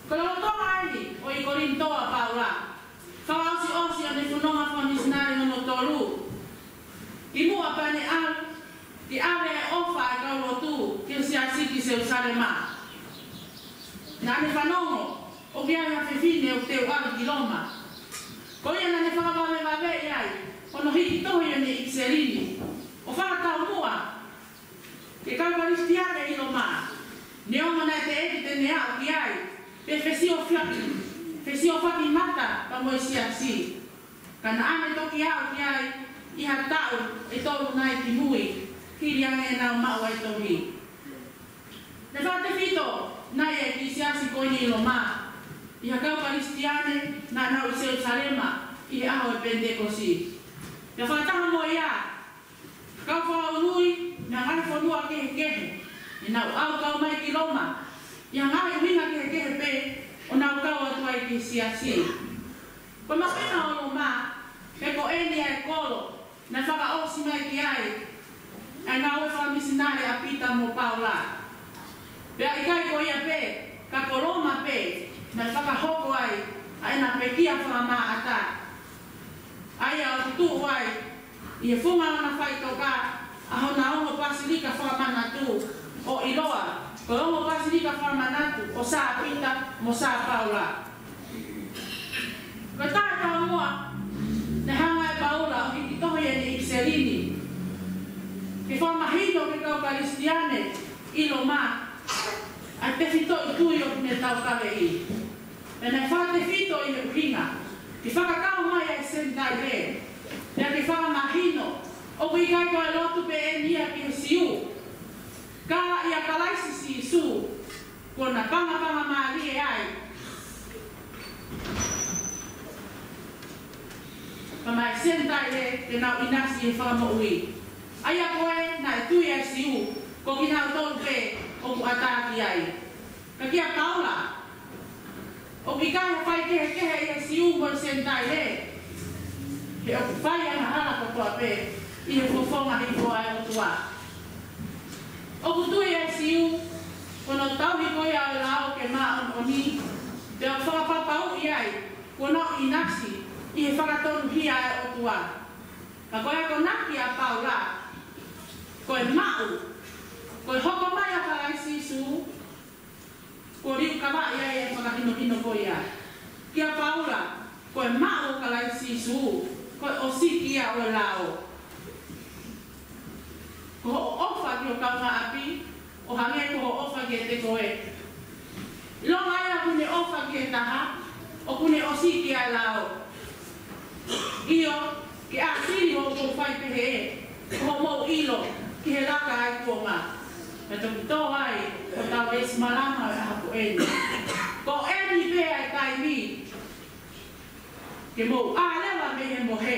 Ko e lolotonga eni ʻo e ʻi Kolinitō ʻa Paula, fakaʻosiʻosi ʻene fononga fakamisinale hono tolu, kimuʻa pea ne ʻalu ke ʻave ʻa e ʻofa ʻa e kau lotu ki he siasi ki Selusalema. Naʻá ne fanongo ʻoku ʻi ai ha fefine ʻoku teu ʻalu ki Loma. Ko ia naʻá ne fakavavevaveʻi ai hono hiki tohi ʻene ʻipiseli ni ʻo fakataumuʻa ki he kau Kalisitiane ʻi Loma. Neongo naʻe teʻeki te ne aʻu ki ai pe fesiofaki, fesiofaki mata pea mo e siasi, ka naʻá ne toki aʻu ki ai ʻi ha taʻu ʻe tolu nai kimui, hili ange ʻenau maʻu ʻa e tohi. Naʻe fakatefito nai ʻa e kiʻi siasi ko eni ʻi Loma ʻi ha kau Kalisitiane naʻa nau ʻi Selusalema ʻi he ʻaho ʻo e Penitekosi. Pea fakataha mo ia, kau fakaului mei he ngaahi fonua kehekehe, ʻenau ʻalu kau mai ki Loma ʻi ha ngaahi ʻuhinga kehekehe pē ʻo nau kau atu ai ki he siasi. Ko e mahuʻinga ʻo Loma, he ko eni ʻa e kolo naʻe fakaʻosi mai ki ai ʻa e ngāue fakamisinale ʻa Pita mo Paula. Pea ʻikai ko ia pē, ka ko Loma pē naʻe fakahoko ai ʻa ʻena pekia fakamaʻata, ʻa ia ʻoku tuʻu ai ʻi he funga ʻo ʻena faʻitoka ʻa hona ongo pasilika fakamanatu, ʻo ʻiloa ko e ongo pasilika fakamanatu ʻo Sā Pita mo Sā Paula. Ko e taʻetaumuʻa naʻe hanga ʻe Paula ʻo hiki tohi ʻene ʻipiseli ni ke fakamahino ki he kau Kalisitiane ʻi Loma ʻa e tefitoʻi tui ʻoku ne taukaveʻi. Pea naʻe fakatefito ʻi he ʻuhinga ke fakakau mai ʻa e Senitaile, pea ke fakamahino ʻoku ʻikai ko e lotu pē eni ia ki he Siu, ka ʻia Kalaisi Sīsū, kuo na pangapanga mālie ai. Mai Senitaile ke nau ʻinasi he fakamoʻui. ʻA ia ko ē naʻe tui ʻa e Siu, ko kinautolu pē ʻoku ʻatā ki ai. Ka kia Paula, ʻoku ʻikai ha faikehekehe ʻi he Siu mo e Senitaile, he ʻoku fai angahala kotoa pē ʻi he fofonga hifo ʻa e ʻOtua. ʻOku tui ʻa e Siu ko hono tauhi ko ia ʻo e lao ke māʻoniʻoni, pea ʻoku fakapapauʻi ai kuo nau ʻinasi ʻi he fakatonuhia ʻa e ʻOtua. Ka ko e akonaki ʻa Paula, ko e maʻu, ko e hoko mai ʻa Kalaisi Sīsū, kuo liukavaʻi ai e fakahinohino ko ia. Kia Paula, ko e maʻu ʻo Kalaisi Sīsū ko e ʻosikiʻia ʻo e lao. Ko hoʻo ʻofa ki ho kaungāʻapi, ʻo hangē ko hoʻo ʻofa kiate koe. ʻIlonga ia ʻoku ne ʻofa ki he taha, ʻoku ne ʻosikiʻia e lao. ʻIo, ke ʻāsili hoʻomou fai pehē, ko hoʻomou ʻilo ki he laka ʻa e kuonga. Naʻe toki tō ai hotau ʻeiki malanga ʻo e ʻaho ko eni. Ko eni pē ʻa e taimi ke mou ʻā leva mei he mohe,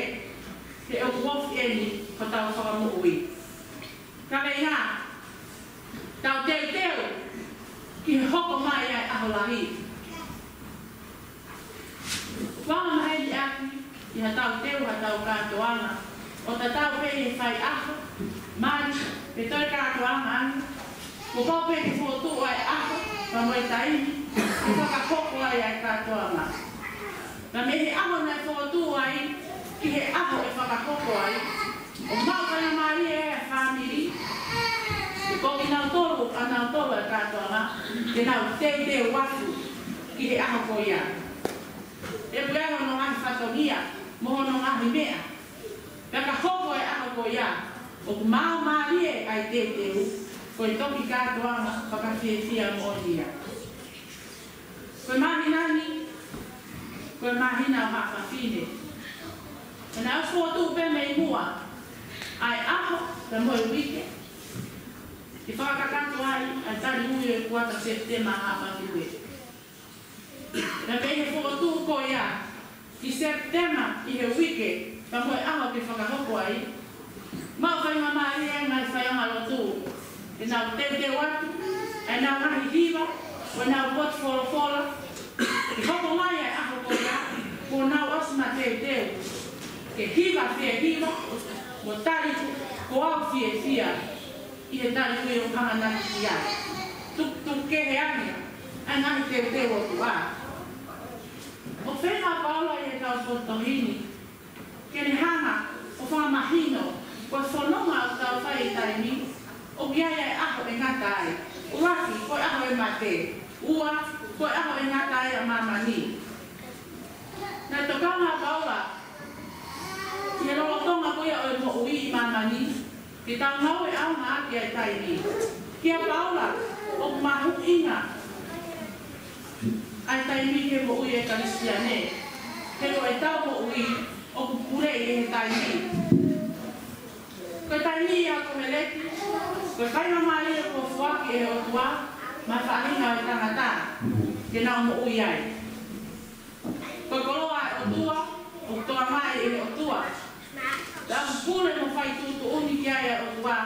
he ʻoku ofi eni hotau fakamoʻui. Kaveinga, tau teuteu ki he hoko mai ʻa e ʻaho lahi. Ua maheni ʻaki ʻi haʻatau teu haʻatau kātoanga, ʻo tatau pē ʻi he fai ʻaho, mali, pe toe kātoanga ange, kuo pau pē ke fokotuʻu ʻa e ʻaho pea mo e taimi ke fakahoko ai ʻa e kātoanga. Pea mei he ʻaho naʻe fokotuʻu ai ki he ʻaho ʻe fakahoko ai, ʻo maʻu faingamālie ʻa e fāmili, ko kinautolu ʻanautolu ʻa e kātoanga, ke nau teuteu atu ki he ʻaho ko ia. ʻE pule hono ngaahi fatongia mo hono ngaahi meʻa, pea ka hoko e ʻaho ko ia ʻoku māmālie ʻa e teuteu, ko e toki kātoanga fakafiefia moʻoni ia. Ko e māhina ni, ko e māhina ʻo haʻa fafine. Pea naʻe fokotuʻu pē mei muʻa ʻa e ʻaho pea mo e uike ke fakakakato ai ʻa e tali ui ʻo e kuata Sepitema ʻa haʻa fafine. Pea mei he fokotuʻu ko ia ki Sepitema ʻi he uike pea mo e ʻaho ke fakahoko ai, maʻu faingamālie ʻa e ngaahi faiʻanga lotu ke nau teuteu atu ʻa ʻenau ngaahi hiva, ʻo ʻenau potu folofola, ke hoko mai ʻa e ʻaho ko ia kuo nau ʻosi mateuteu ke hiva fie hiva mo tali ko au fiefia ʻi he tali ui ʻoku hanganaki ki ai. Tukutuku kehe ange ʻa e ngaahi teuteu ʻOtua. ʻOku feinga ʻa Paula ʻi he kau potohini ke ne hanga ʻo fakamahino ko e fononga ʻoku tau fai he taimi ni, ʻoku ʻi ai ʻa e ʻaho ʻe ngata ai. ʻUluaki, ko e ʻaho ʻe mate. Ua, ko e ʻaho ʻe ngata ai ʻa māmani. Naʻe tokanga ʻa Paula ʻi he lolotonga ko ia ʻo e moʻui ʻi māmani, ke tau ngāue ʻaonga ʻaki ʻa e taimi. Kia Paula, ʻoku mahuʻinga ʻa e taimi ki he moʻui ʻa e Kalisitiane, he ko ʻetau moʻui ʻoku puleʻi ʻe he taimi. Ko e taimi ʻa Koheleti, ko e faingamālie kuo foaki ʻe he ʻOtua maʻa e faʻahinga ʻo e tangata ke nau moʻui ai. Ko e koloa ʻa e ʻOtua ʻoku toʻa mai ʻe he ʻOtua. Pea ʻoku pule mo fai tuʻutuʻuni ki ai ʻa e ʻOtua,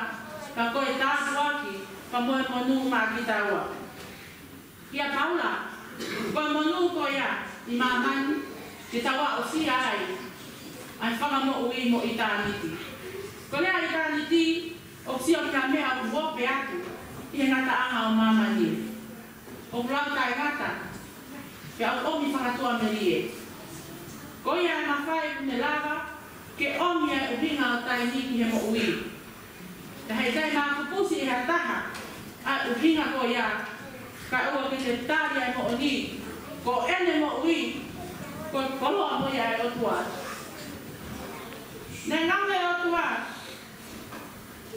ka ko e tāpuaki pea mo e monū maʻa kitaua. Kia Paula, ko e monū ko ia ʻi māmani ke tau aʻusia ai ʻa e fakamoʻui mo ʻitāniti. Ko e lea ʻitāniti ʻoku sio ki ha meʻa ʻoku ope atu ʻi he ngataʻanga ʻo māmani. ʻOku lau taʻengata, pea ʻoku ʻomi fakatuʻamelie. Ko ia ʻe mafai ʻoku ne lava ke ʻomi ʻa e ʻuhinga ʻo taimi ki he moʻui. Ka heʻikai makupusi ʻe ha taha ʻa e ʻuhinga ko ia, kae ʻoua ke ne tali ʻa e moʻoni ko ʻene moʻui ko e koloa mo ia ʻa e ʻOtua. Naʻe ngaohi ʻe he ʻOtua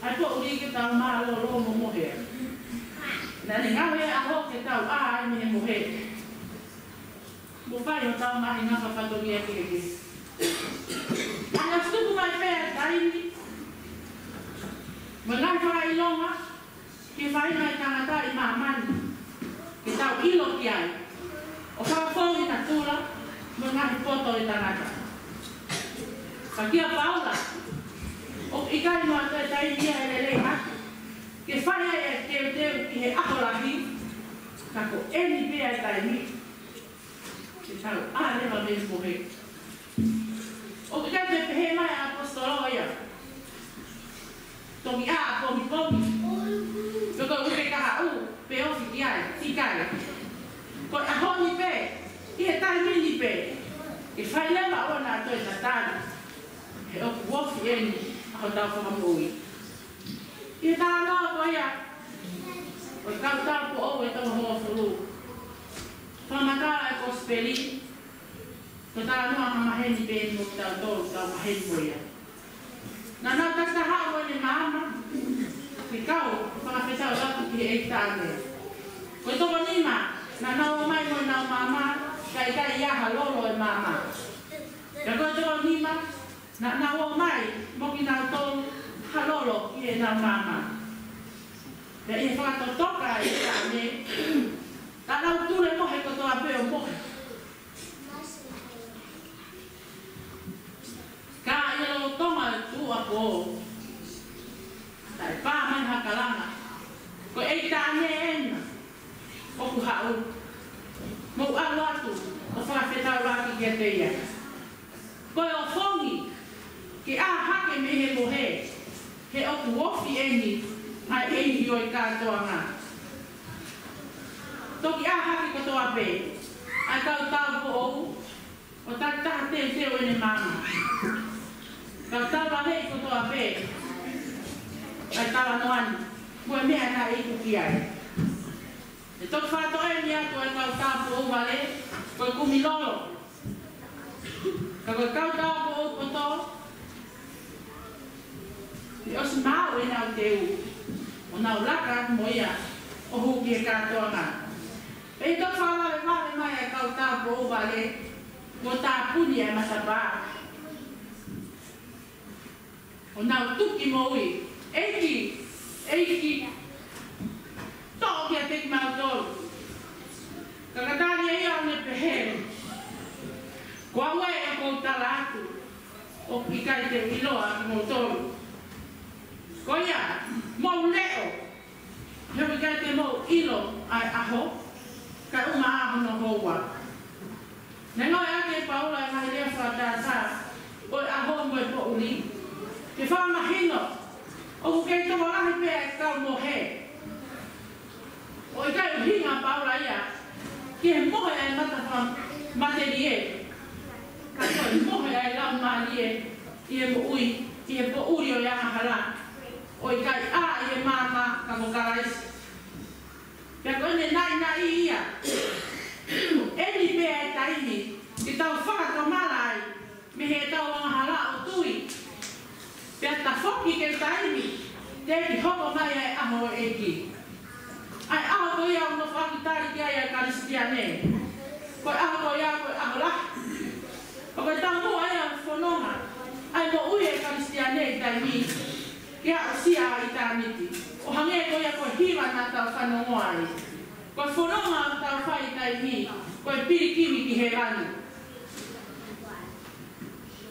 ʻa e poʻuli ke tau mālōlō mo mohe. Naʻa ne ngaohi e ʻaho ke tau ʻā ai mei he mohe mo fai hotau ngaahi ngafa fatongia kehekehe. Naʻe tuku mai pē ʻa e taimi mo e ngaahi fakaʻilonga ki he faʻahinga ʻo e tangata ʻi māmani ke tau ʻilo ki ai, ʻo fakafou ʻi he natula mo e ngaahi poto ʻo e tangata. Ka kia Paula, ʻoku ʻikai noa toe taimi ia ʻe lelei atu ke fai ai e teuteu ki he ʻaho lahi, ka ko eni pē ʻa e taimi ke tau ʻā leva mei he mohe. ʻOku ʻikai toe pehē mai ʻa e ʻaposetolo ia, toki ʻā ʻapongipongi, pe ko e uike kahaʻu, pe ofi ki ai, ʻikai. Ko e ʻaho ni pē, ʻi he taimi ni pē, ke fai leva ʻo na toe tatali, he ʻoku ofi eni ʻa hotau Fakamoʻui. ʻI he talanoa ko ia ʻo e kau tāupoʻou ʻe toko hongofulu, fakamatala ʻa e Kosipeli, ko e talanoa ʻa ha maheni pē mo kitautolu, tau maheni mo ia. Naʻa nau takitaha mo ʻene maama, ke kau fakafetaulaki ki he ʻEiki Taʻane. Ko e toko nima, naʻa nau ō mai mo ʻenau maama, ka ʻikai ʻi ai ha lolo ʻo e maama. Pea ko e toko nima, naʻa nau ō mai mo kinautolu ha lolo ʻi heʻenau maama. Pea ʻi he fakatotoka ʻa e ʻEiki Taʻane, naʻa nau tulemohe kotoa pē ʻo mohe. Ka ʻi he lolotonga ʻo e tuʻuapō, naʻe pā mai ha kalanga, ko e ʻEiki Taʻane ena ʻoku haʻu, mou ʻalu atu ʻo fakafetaulaki kiate ia. Ko e ofongi ke ʻā hake mei he mohe, he ʻoku ofi eni ʻa e ʻEiki ʻo e kātoanga. Toki ʻā hake kotoa pē ʻa e kau tāupoʻou, ʻo takitaha teuteu ʻene maama. Ka tau valeʻi kotoa pē ʻa e talanoa ni mo e meʻa naʻe iku ki ai. ʻE toki fakatoʻo eni atu ʻa e kau tāupoʻou vale, ko e kumi lolo. Ka ko e kau tāupoʻou poto, ʻi he ʻosi maʻu ʻenau teu, ʻo nau laka atu mo ia ʻo hū ki he kātoanga. Pea ʻi he toki fakavalevale mai ʻa e kau tāupoʻou vale, kuo tāpuni ʻa e matapā, ʻo nau tuki moʻui. ʻEiki, ʻEiki, toʻo kiate kimautolu. Ka ka tali ʻe ia ʻo ne pehē, ko au ē ʻoku ou tala atu, ʻoku ʻikai te u ʻiloa kimoutolu. Ko ia, mou leʻo, he ʻoku ʻikai te mou ʻilo ʻa e ʻaho, kae ʻumaʻā hono houa. Naʻe ngāueʻaki ʻe Paula ʻa e ngaahi lea fakatātā ʻo e ʻaho mo e poʻuli ke fakamahino ʻoku kei tokolahi pē ʻa e kau mohe. ʻOku ʻikai ʻuhinga ʻa Paula ia ki he mohe ʻa e matapā matelie, ka ko e mohe ʻa e laumālie ʻi he moʻui, ʻi he poʻuli ʻo e angahala, ʻo ʻikai ʻā ʻi he maama ka ko Kalaisi. Pea ko ʻene naʻinaʻi ia, eni pē ʻa e taimi ke tau fakatomala ai mei heʻetau angahala ʻo tui, pea tafoki ki he taimi teʻeki hoko mai ʻa e ʻaho ʻo e ʻEiki. ʻA e ʻaho ko ia ʻoku nofo ʻaki tali ki ai ʻa e Kalisitiane. Ko e ʻaho ko ia ko e ʻaho lahi. Ko e taumuʻa ia ʻo e fononga ʻa e moʻui ʻa e Kalisitiane ʻi taimi ke aʻusia ʻa ʻitāniti. ʻO hangē ko ia ko e hiva naʻa tau fanongo ai. Ko e fononga ʻoku tau fai ʻi taimi, ko e pilikimi ki hēvani.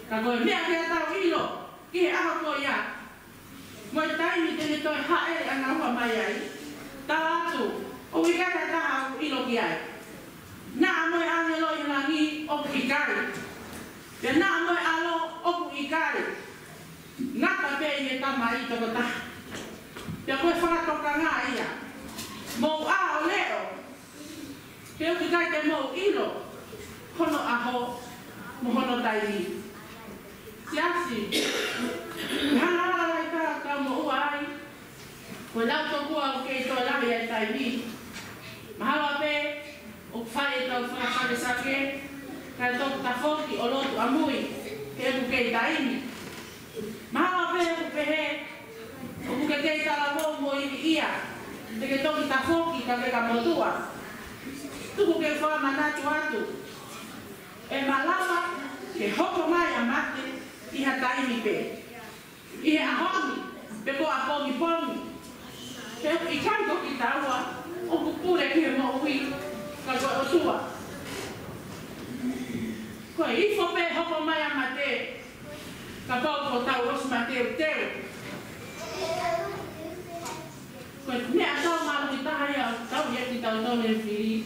Ka ko e meʻa ke tau ʻilo ki he ʻaho ko ia, mo e taimi te ne toe hāʻele ʻanaua mai ai, tala atu, ʻoku ʻikai ha taha ʻoku ʻilo ki ai. Naʻa mo e ʻāngelo ʻi langi ʻoku ʻikai. Pea naʻa mo e ʻAlo ʻoku ʻikai. Ngata pē ʻi he Tamai tokotaha. Pea ko e fakatokanga ia. Mou ʻā ʻo leʻo, he ʻoku ʻikai te mou ʻilo hono ʻaho mo hono taimi. Siasi, ko e hangahala lahi taha ʻoku tau moʻua ai, ko e lau tokua ʻoku kei toe lahi ʻa e taimi. Mahalo pē ʻoku fai ʻetau fakasakesake, kae toki tafoki ʻo lotu ʻamui, he ʻoku kei taimi. Mahalo pē ʻoku pehē, ʻoku ke kei talavou mo ivi ia, te ke toki tafoki ka ke ka motuʻa. Tuku ke fakamanatu atu, ʻe malava ke hoko mai ʻa mate ʻi ha taimi pē. ʻI he ʻaho ni, pe ko ʻapongipongi. He ʻoku ʻikai ko kitaua ʻoku pule ki he moʻui, ka ko e ʻOtua. Ko e ifo pē hoko mai ʻa mate, Kapau ko e tau ʻosi mateuteu, ko e meʻa tau mālohi taha ia ʻoku tau ia ki tau tau he fili,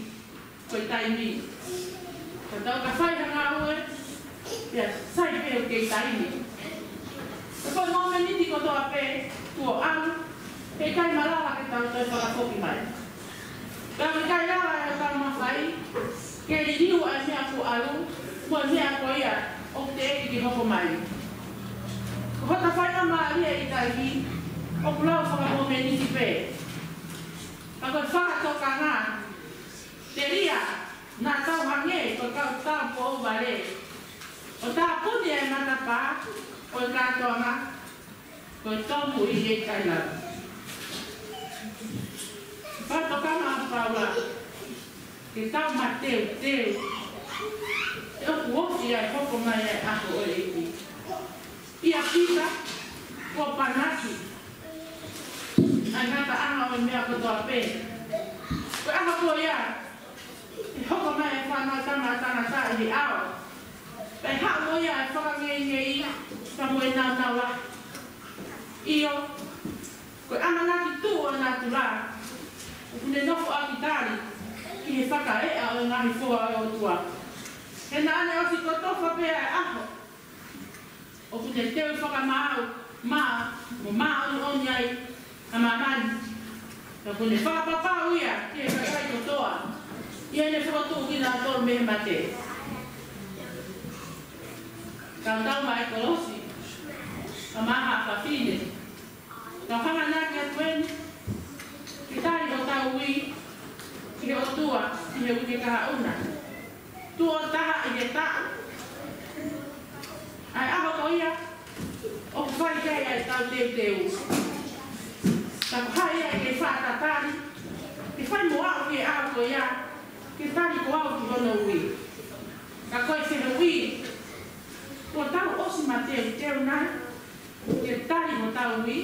ko e taimi. Ka tau ka fai ha ngāue, pea sai pē ʻoku kei taimi. Ka ko e mōmeniti kotoa pē, kuo ʻalu, he ʻikai malava ke tau toe fakafoki mai. Pea ʻikai lava ʻe tau mafai ke liliu ʻa e meʻa kuo ʻalu, mo e meʻa ko ia ʻoku teʻeki ke hoko mai. Ko hota faingamālie ʻi taimi, ʻoku lau fakamōmeniti pē. Ka ko e fakatokanga, telia, naʻa tau hangē ko e kau tāupoʻou vale, ʻo tāpuni e matapā ʻo e kātoanga, ko e tomu ʻi he ʻikai lava. Fakatokanga ʻa Paula, ke tau mateuteu, he ʻoku ofi ʻa e hoko mai ʻa e ʻaho ʻo e ʻEiki. ʻIa Pita, kuo panaki ʻa e ngataʻanga ʻo e meʻa kotoa pē. Ko e ʻaho ko ia, ʻe hoko mai e Fānautama ʻa Tangata ʻi he ʻao. Pea haʻu mo ia ʻa e fakangeingei, pea mo e naunau lahi. ʻIo, ko e ʻamanaki tuʻu ʻo natula, ʻoku ne nofo ʻaki tali ki he fakaeʻa ʻo e ngaahi foha ʻo e ʻOtua. He naʻa ne ʻosi kotofa pē ʻa e ʻaho ʻoku ne teu fakamaau, mā, mo māʻoniʻoni ai ʻa māmani. Pea ʻoku ne fakapapau ia ki he kakai kotoa, ʻi heʻene fokotuʻu kinautolu mei he mate. Ka tau mai kolosi, ka maha fafine. Ka hanganaki atu eni, ke tali hotau ui ki he ʻOtua ʻi he uike kahaʻu na. Tuʻo taha ʻi he taʻu. ʻA e ʻaho ko ia, ʻoku fai ki ai ʻa e tau teuteu. Ka ko hai ia ke fakatatali, ke fai mo au ki he ʻaho ko ia, ke tali ko au ki hono ui. Ka ko e fehuʻi, kuo tau ʻosi mateuteu nai ke tali hotau ui?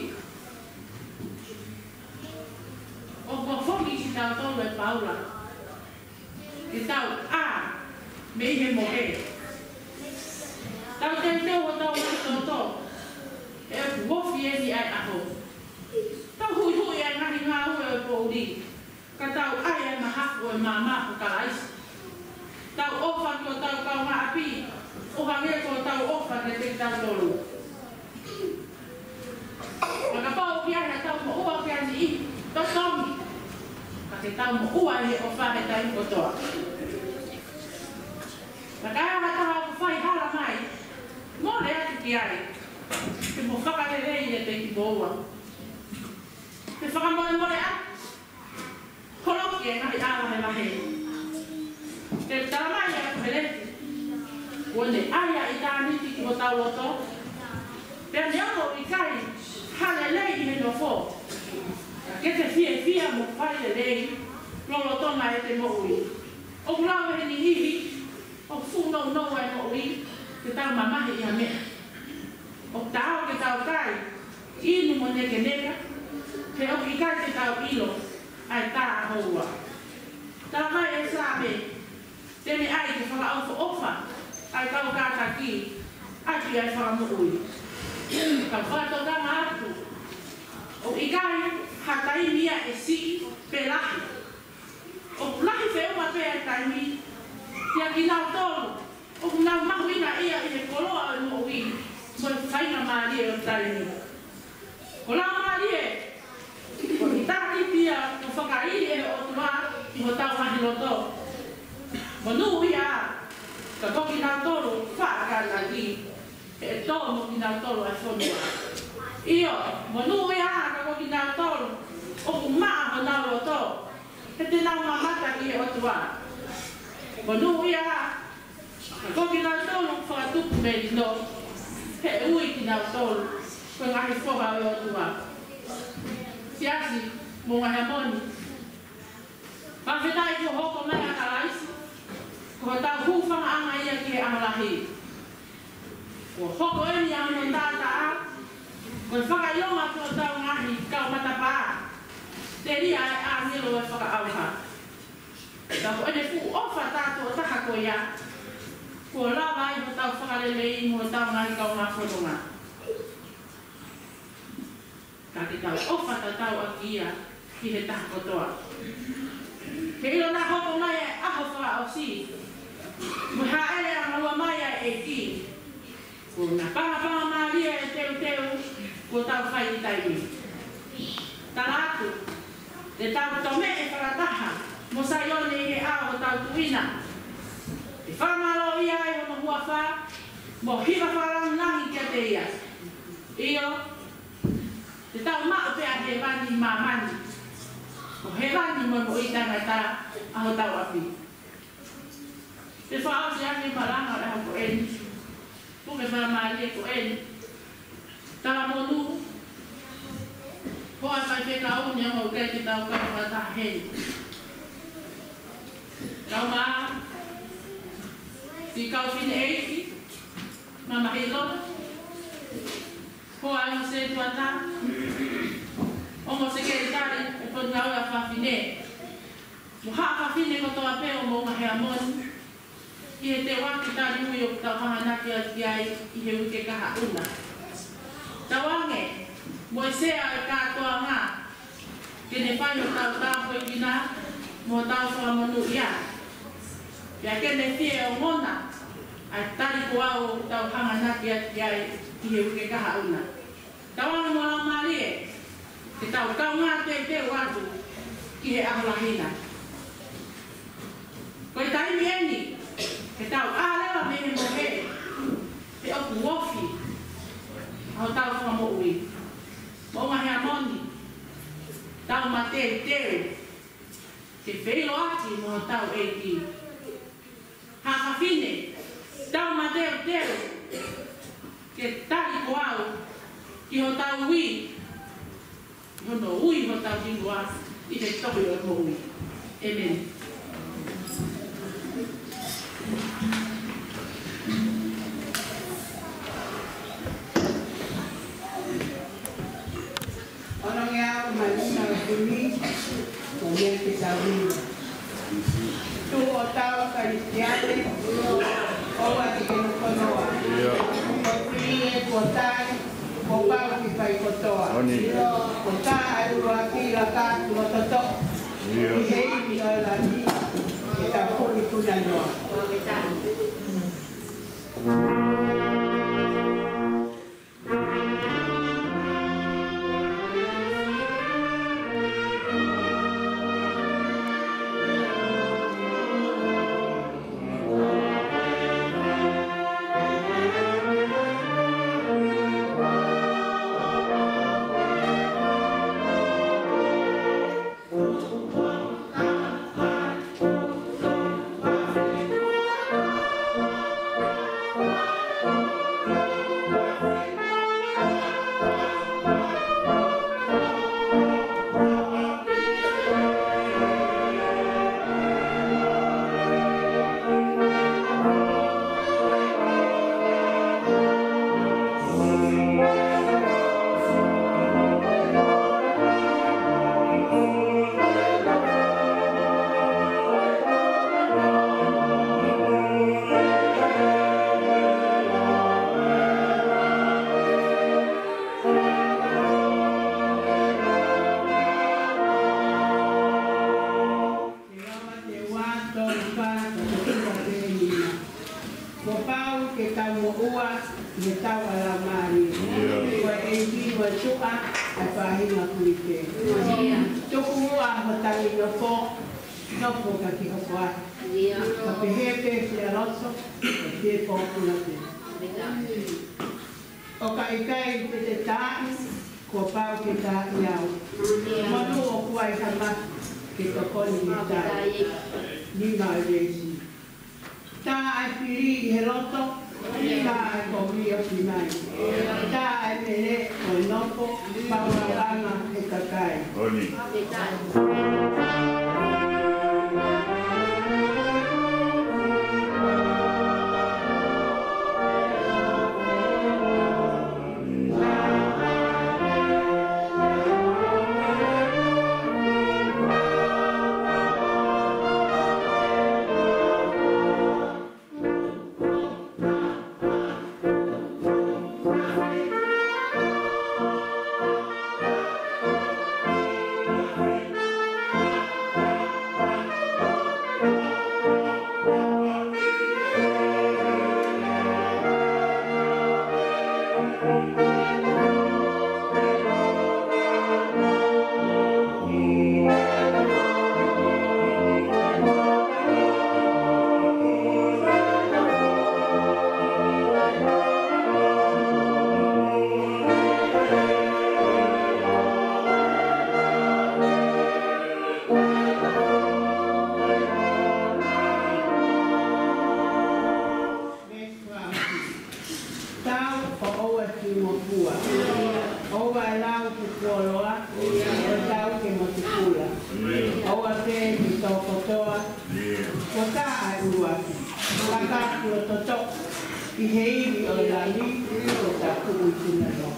ʻOku foki kitautolu ʻe Paula ke tau ʻā mei he mohe. Tau teuteu hotau ngaahi toto, he ʻoku ofi eni ʻa e ʻaho. Tau huʻihuʻi ʻa e ngaahi ngāue ʻo e poʻuli, ka tau ʻai ʻa e mahafu ʻo e maama ʻo Kalaisi. Tau ʻofa ki hotau kaungāʻapi, ʻo hangē ko hotau ʻofa kiate kitautolu. Ka kapau ʻoku ʻi ai haʻatau moʻua ki ha niʻihi, totongi, ka ke tau moʻua ʻi he ʻofa he taimi kotoa. Ka ʻi ai ha taha ʻoku fai hala mai, mole atu ki ai, ke mo fakalelei ʻiate kimoua. Ke fakamolemole atu, holoki e ngaahi ʻā vahevahe. Ke tala mai ʻa e Koheleti, kuo ne ʻai ʻa ʻitāniti ki hotau loto, pea neongo ʻoku ʻikai ha lelei ʻi he nofo, ka ke te fiefia mo fai lelei lolotonga ʻete moʻui. ʻOku lau ʻe he niʻihi, ʻoku fuʻu nounou ʻa e moʻui, ke tau mamahi ʻi ha meʻa. ʻOku taau ke tau kai, inu mo nekeneka, he ʻoku ʻikai ke tau ʻilo ʻa e tā ʻa houa. Tala mai ʻe Saame, te ne ʻai ke fakaʻofoʻofa ʻa e kau kātaki ʻaki ʻa e fakamoʻui. Ka fakatokanga atu, ʻoku ʻikai ha taimi ia ʻe siʻi pe lahi. ʻOku lahi feʻunga pē ʻa e taimi kiate kinautolu ʻoku nau mahuʻingaʻia ʻi he koloa ʻo e moʻui mo e faingamālie ʻo e taimi. Ko e laumālie, ko e kiʻi taki pē ia kuo fakaili ʻe he ʻOtua ʻi hotau ngaahi loto. Monūʻia ā, ka ko kinautolu faʻa kātaki, he ʻe tō mo kinautolu ʻa e fonua. ʻIo, monūʻia ā, ka ko kinautolu ʻoku maʻa honau loto, he te nau mamata ki he ʻOtua. Monūʻia ā, ka ko kinautolu ʻoku fakatupu melino, he ʻe ui kinautolu ko e ngaahi foha ʻo e ʻOtua. Siasi mo e ngaahi Hamoni, fakafetaʻi kuo hoko mai ʻa Kalaisi ko hotau hūfangaʻanga ia ki he ʻaho lahi. Kuo hoko eni ʻa hono taʻataʻa ko e fakaʻilonga ki hotau ngaahi kau matapā, telia ʻa e ʻāngelo ʻo e fakaʻauha. Ka ko ʻene fuʻu ʻofa tātuʻo taha ko ia, kuo lava ai hotau fakalelei mo hotau ngaahi kaungā fononga. Ka ke tau ʻofa tatau ʻaki ia ki he taha kotoa. Ke ʻilo naʻa hoko mai e ʻaho fakaʻosi, mo e hāʻele ʻanga ua mai ʻa e ʻEiki. Ko e ngaahi pangapanga mālie ʻa e teuteu kuo tau fai ʻi he taimi ni. Tala atu, te tau tomeʻe fakataha mo Saione ʻi he ʻao ʻo hotau tuʻi na. ʻE fakamālōʻia ai hono huafa, mo hiva fakalāngilangi kiate ia. ʻIo, te tau maʻu pē ʻa hēvani ʻi māmani. Ko hēvani mo e moʻui taʻengata ʻa hotau ʻapi. Te u fakaʻosi ʻa e malanga ʻo e ʻaho ko eni. Puke fakamālie ko eni. Talamonū. Hoa faifekau ni ʻoku ʻikai ke tau kau fakataha heni. Kau mā, siʻi kau fineʻeiki, mamahi loa. Hoa ʻo e ongo sētuata, ongo sekelitali ʻo e potungāue ʻa fafine. Mo haʻa fafine kotoa pē ʻo Moʻunga Heamoni, ʻi he teuaki taliui ʻoku tau hanganaki atu ki ai ʻi he uike kahaʻu na. Tauange mo e sea ʻo e kātoanga, ke ne fai hotau tāpuekina mo hotau fakamonūʻia. Pea ke ne fie ongona ʻa e tali ko au ʻoku tau hanganaki atu ki ai ʻi he uike kahaʻu na. Tauange mo e Laumālie, ke tau kaungā teuteu atu ki he ʻaho lahi na. Ko e taimi eni, ke tau ʻā leva mei he mohe, he ʻoku ofi ʻa hotau Fakamoʻui. Moʻunga Heamoni, tau mateuteu ke feʻiloaki mo hotau ʻEiki. Haʻa fafine, tau mateuteu ke tali ko au ki hotau ui, hono ui hotau hingoa ʻi he tohi ʻo e moʻui. ʻĒmeni. Ono ngeau mā nima ʻo e tui, ko e meʻa ke tau ui. Tuʻu ʻo tau Kalisitiane, ʻoua te ke nokonoa. ʻIo. Ko e fili ē kuo tali, kuo pau ke fai kotoa. Oni. Ko e taha ʻa e ʻuluaki laka atu ʻo toto. ʻIo. ʻI he ʻimi ʻo e Lami, ke tau kumi kuna noa. Te ua, te ua, tolu, fā, tolu, fā, tolu, nima. Kuo pau ke tau moʻua ʻi he tau ʻa e Laumālie. ʻIo. Ko e ʻEiki mo e Tuʻa ʻa e faʻahinga kulite. ʻIo. Tuku muʻa ho tangi nofo, nofo ka ke hoko ai. ʻIo. Ka pehē pē fie loto, ka fie pōpula pē. ʻIo. ʻO ka ʻikai te te taaʻi, kuo pau ke taaʻi au. Monū ʻoku ʻi ai ha maka ke tokoni mei tahi. Nima ʻo e veesi. Tā ʻa e fili ʻi he loto, tā ʻa e kovi ʻoku ʻi mai. Tā ʻa e mele ʻo e nofo, pau ʻa e anga he kakai. Oni. Kuo loa, ʻoku tau ke mo te kula. ʻOua te ke tō kotoa, kuo tā ʻa e ʻuluaki. Ka ka kuo toto, ʻi he ivi ʻo e lali, ʻo ta kuʻu i tuna loa.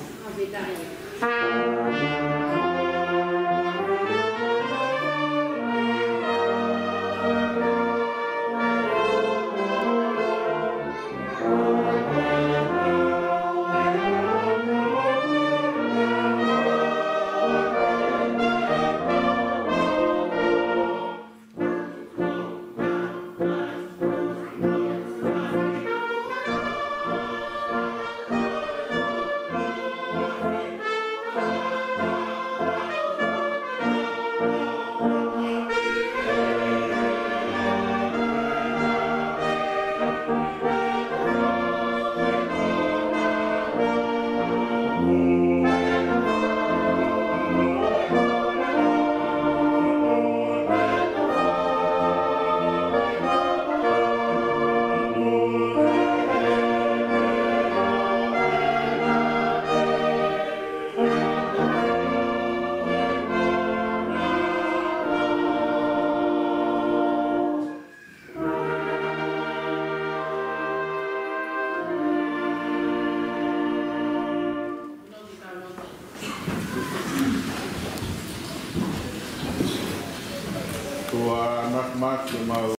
Kuo mafimafi ʻemau